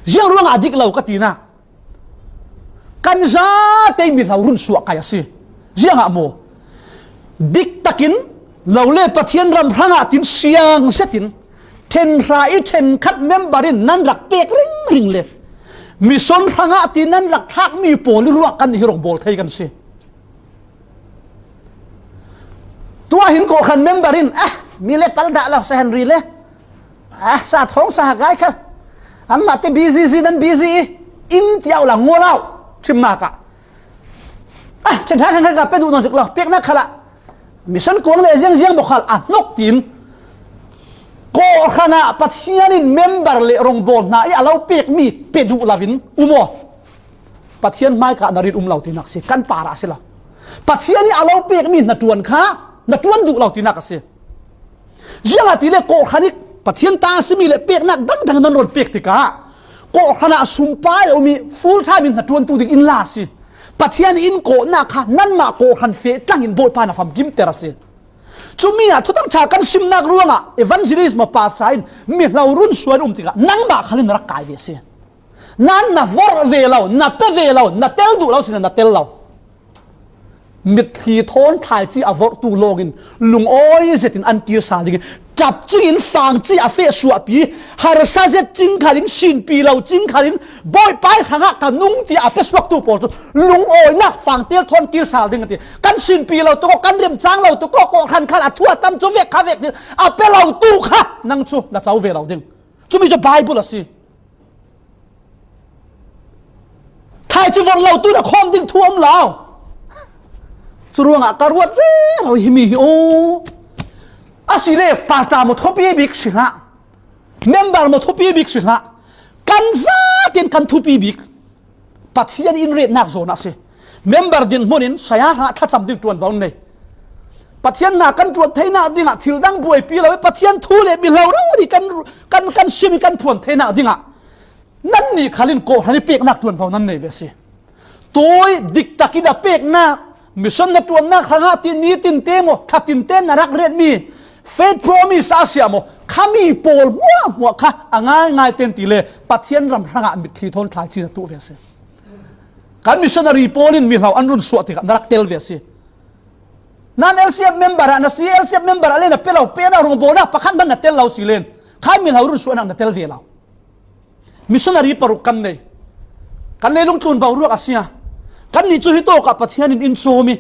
Ziang ruangah a dik lo ka tinak, kan zate mihlo run suah kai a si. Ziangah maw? Diktakin lo le Pathian ram hrangah tin siang zetin ṭhen hra i ṭhenkhat member in nan rak pek ringring le mission hrangah tin nan rak thlakmi pawl i ruah kan hi rawngbawl thei kan si. Tuah hin kawhhran member in, ah, mi le pal dah lo, Sir Henry le, ah, sa thawng sa ha kai khal. Anmah te busy zin an busy i, in tiau la ngual au. Thimnak ah, ah, ṭhen ṭha ṭhen khat ka pe duh nawn suk lo, peknak khalah mission kuang le ziangziang bawk khal a hnok tiin, kawhhranah Pathian in member le rongbawl hna i a lo pekmi pe duh loin um aw. Pathian hmaika na rin um lo tinak si, kan parah si lo. Pathian i a lo pekmi hnaṭuan kha hnaṭuan duh lo tinak a si. Ziangahtile kawhhran i Pathian ta a simi le peknak dangdang nan rawn pek tikah kawhhranah sumpai a um i full time in hnaṭuantu ding in la a si. Pathian in kawhnak kha nanmah kawhhran feh tlangin Bawipa na famkimter a si. Cumi ah thuthang ṭha kan simnak ruangah evangelist maw pastor in mihlo run suan um tikah nangmah khalin na rak kai ve a si. Nan na vorh ve lo, na pe ve lo, na tel duh lo si, na tel lo. Mitthli thawn thlaici a vorhtu lawngin lungawi zetin an kir sal dingin ṭap cingin fangci a feh suahpi, harsa zet cing khalin, sinpi lo cing khalin, Bawipa hrangah ka nung tia a pe suaktu pawl cu lungawinak fangtel thawn kir sal ding a ti. Kan sinpi lo tuk aw, kan remcang lo tuk aw, kawhhran khal a thu a tam cu vek kha vek ding a pe lo tu kha nang cu na co ve lo ding. Cumi cu Bible a si. Thlaici vorh lo tu na khawm ding thu um lo. Cu ruangah ka ruat rero himi hi aw. Asile pastor maw thupi bik si hlah. Member maw thupi bik si hlah. Kan zatin kan thupi bik. Pathian in retnak zawn a si. Member dinhmun in saya hrangah thlacam ding ṭuanvo nei. Pathian hna kan ṭuan theinak dingah thil dang buaipi lo i Pathian thu le mihlo rori kan, kan, kan sim i kan phuan theinak dingah nannih khalin kawhhran i peknak ṭuanvo nan nei ve si. Tui diktak in a peknak, mission na ṭuannak hrangah tin ni tin te maw, thla tin te na rak retmi faith promise a siah maw, khami pawl hmuahhmuah kha a ngaingai ten ti le Pathian ram hrangah mitthli thawn thlaici na tuh ve si. Kan missionary pawl in mihlo an run suah tikah na rak tel ve si. Nan L C F member ah na si, L C F member ah le na pe lo, pe na rongbawlnak pakhat hmanh na tel lo si len, khan mihlo run suahnak na tel ve lo. Missionary paruk kan nei. Kan leilung tlun boruak a si a, kannih cu hi tawkah Pathian in in cawm i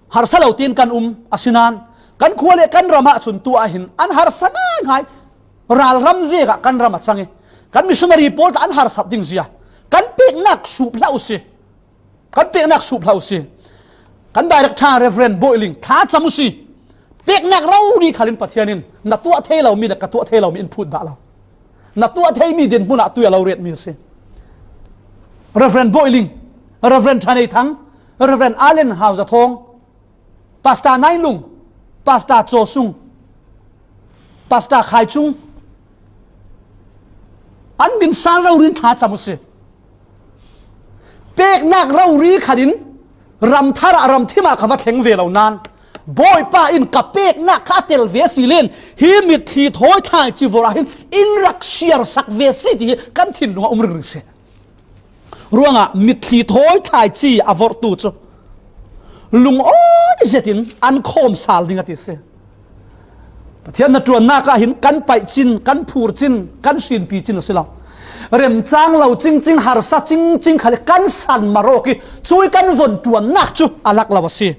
harsa lo tein kan um a si nain kan khua le kan ram ah cun tuah hin an harsa ngaingai. Ralram vek ah kan ram a cang i kan missionary pawl tah an harsat ding zia kan peknak sup hlah u si. Kan peknak sup hlah u si. Kan director Reverend Bawiling thlacam u si. Peknak rori khalin Pathian in na tuah thei lomi le ka tuah thei lomi in phut dah lo. Na tuah theimi dinhmun ah tui a lo retmi a si. Reverend Bawiling, Reverend Thanei Thang, Reverend Allen Hau Za Thawng, Pastor Nai Lung, Pastor Caw Sung, Pastor Khai Cung, an min sal rori in thlacam u si. Peknak rori khat in ram thar ah, ram thim ah ka va thleng ve lo nain Bawipa in ka peknak kha a tel ve si len hi mitthli thawi thlaici vorh ah hin in rak siar sak ve si ti hi kan thinlung ah um ringring si. Ruangah mitthli thawi thlaici a vorhtu cu lungawi zetin an khawm sal ding a ti si. Pathian hnaṭuannak ah hin kan paih cin, kan phur cin, kan hrinpi cin a si lo. Remcang lo cingcing, harsa cingcing khal kan san marawk i cui kan von ṭuannak cu a lak lo a si.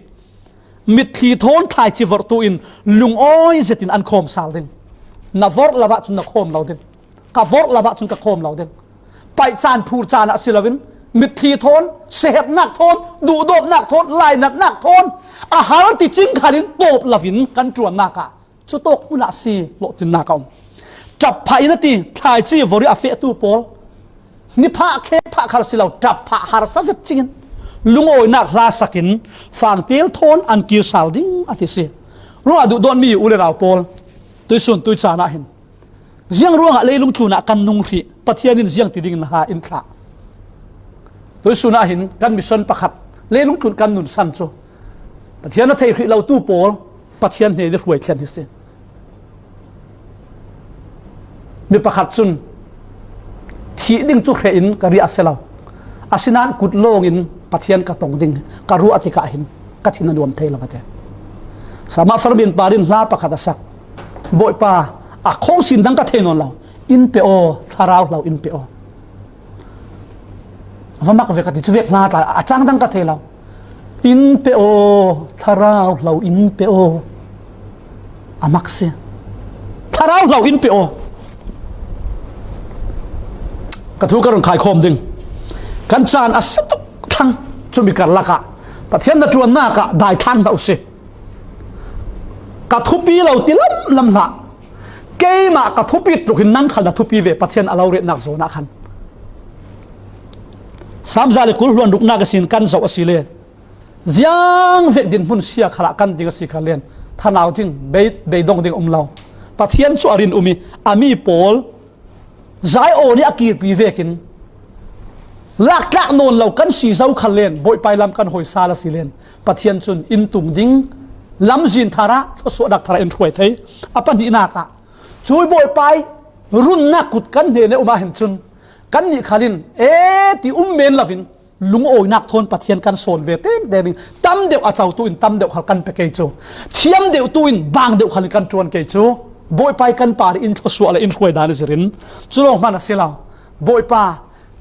Mitthli thawn thlaici vorhtu in lungawi zetin an khawm sal ding. Na vorh lo ahcun na khawm lo ding. Ka vorh lo ahcun ka khawm lo ding. Paih caan phur caan ah si loin mitthli thawn, seherhnak thawn, duhdawtnak thawn, lainatnak thawn a har ti cing khalin tawp loin kan ṭuannak ah cutawk hmun ah si lawhcinnak a um. Ṭap phah in a ti, thlaici vorh i a fehtu pawl ni phah khe phah khal si lo, ṭap phah harsa zet cingin lungawinak hlasak in fangtel thawn an kir sal ding a ti si. Ruah duhdawtmi u le nau pawl, tuisun tui caan ah hin ziang ruangah leilung tlun ah kan nung hrih, Pathian in ziang ti dingin ha in thlah. Tuisun ah hin kan mission pakhat leilung tlun kan nunsan cu Pathian a thei hrih lotu pawl Pathian hnen i hruai thlen hi si. Mi pakhat cun thih ding cu hreh in ka riah a si lo. Asinain kut lawngin Pathian ka tong ding ka ruah tikah hin ka thin a nuam thei lo ka ti. Sama Farmin par in hla pakhat a sak. Bawipa, a khawngsin dang ka thei nawn lo. In pe aw, thlarau hlo in pe aw. A va mak ve ka ti cu vek hla tla a cang dang ka thei lo. In pe aw, thlarau hlo in pe aw. A mak si. Thlarau hlo in pe aw. Ka thu ka run khaikhawm ding. Kan caan a si tuk tang, cumi karlakah Pathian na ṭuannak ah daithlang hlah u sih. Ka thupi lo ti lamlam hlah. Keimah ka thupi tluk hin nang khal na thupi ve, Pathian a lo retnak zawn ah khan. Sam za le kul hluan ruknak ihsin kan zoh a si le, ziang vek dinhmun sia khalah kan ding a si kha len, thanau ding, bei, beidong ding um lo. Pathian cu a rin um ih a mi pawl Zion ih a kirpi vekin laktlak nawn lo kan si zo kha len, Bawipa ih lam kan hoi sal a si len, Pathian cun in tung ding, lamzin thar ah, thluasuahnak thar ah in hruai thei. A pahnihnak ah, cui Bawipa ih runnak kut kan hnen ih um ahhin cun, kannih khal in, ee ti um men lo in, lungawinak thawn Pathian kan sawn ve tengteng ding. Tam deuh a cotu in tam deuh khal kan pe kei cu. Thiam deuhtu in bang deuh khal in kan ṭuan kei cu. Bawipa ih kan par ih in thluasuah le in hruai dan ih zirin. Cu lawng hman a si lo. Bawipa,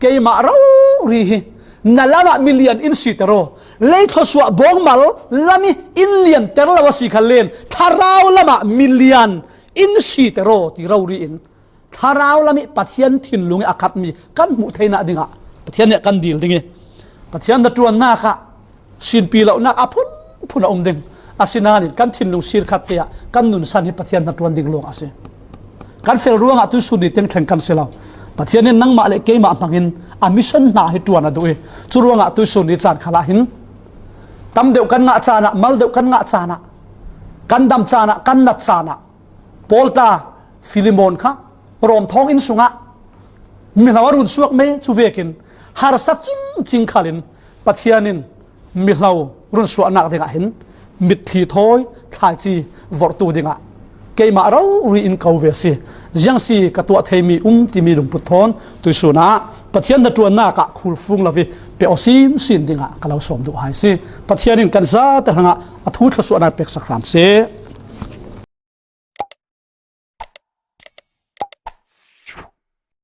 keimah rori hi na lamah milian in siter aw. Lei thluasuah bawngmal lam ih in lianter lo a si kha len, thlarau lamah milian in siter aw ti rori in Thlarau lam ih Pathian thinlung ih a khatmi kan hmuh theinak dingah Pathian nih kan dil ding ih, Pathian na ṭuannak ah sinpi lonak a phunphun a um ding. Asinain kan thinlung sir khat te ah kan nunsan hi Pathian na ṭuan ding lawng a si. Kan fel ruangah tuihsun ni teng thleng kan si lo. Pathian in nangmah le keimah hmangin a mission hna hi ṭuan a duh ih, cu ruangah tuihsun ni caan khalah hin tam deuh kan ngah caan ah, mal deuh kan ngah caan ah, kan dam caan ah, kan nat caan ah, Paul tla Filemon kha Rom thawnginn sungah mihlo a runsuak me cu vekin harsa cingcing khalin Pathian in mihlo runsuahnak dingah hin mitthli thawi thlaici vorhtu dingah keimah rori in ko ve a si. Ziang si ka tuah theimi um timi lungput thawn tuihsun ah Pathian na ṭuannak ah khulfung lo ih pe aw sinsin dingah ka lo sawm duh hai si. Pathian in kan zate hrangah a thu thluasuahnak peksak hram seh.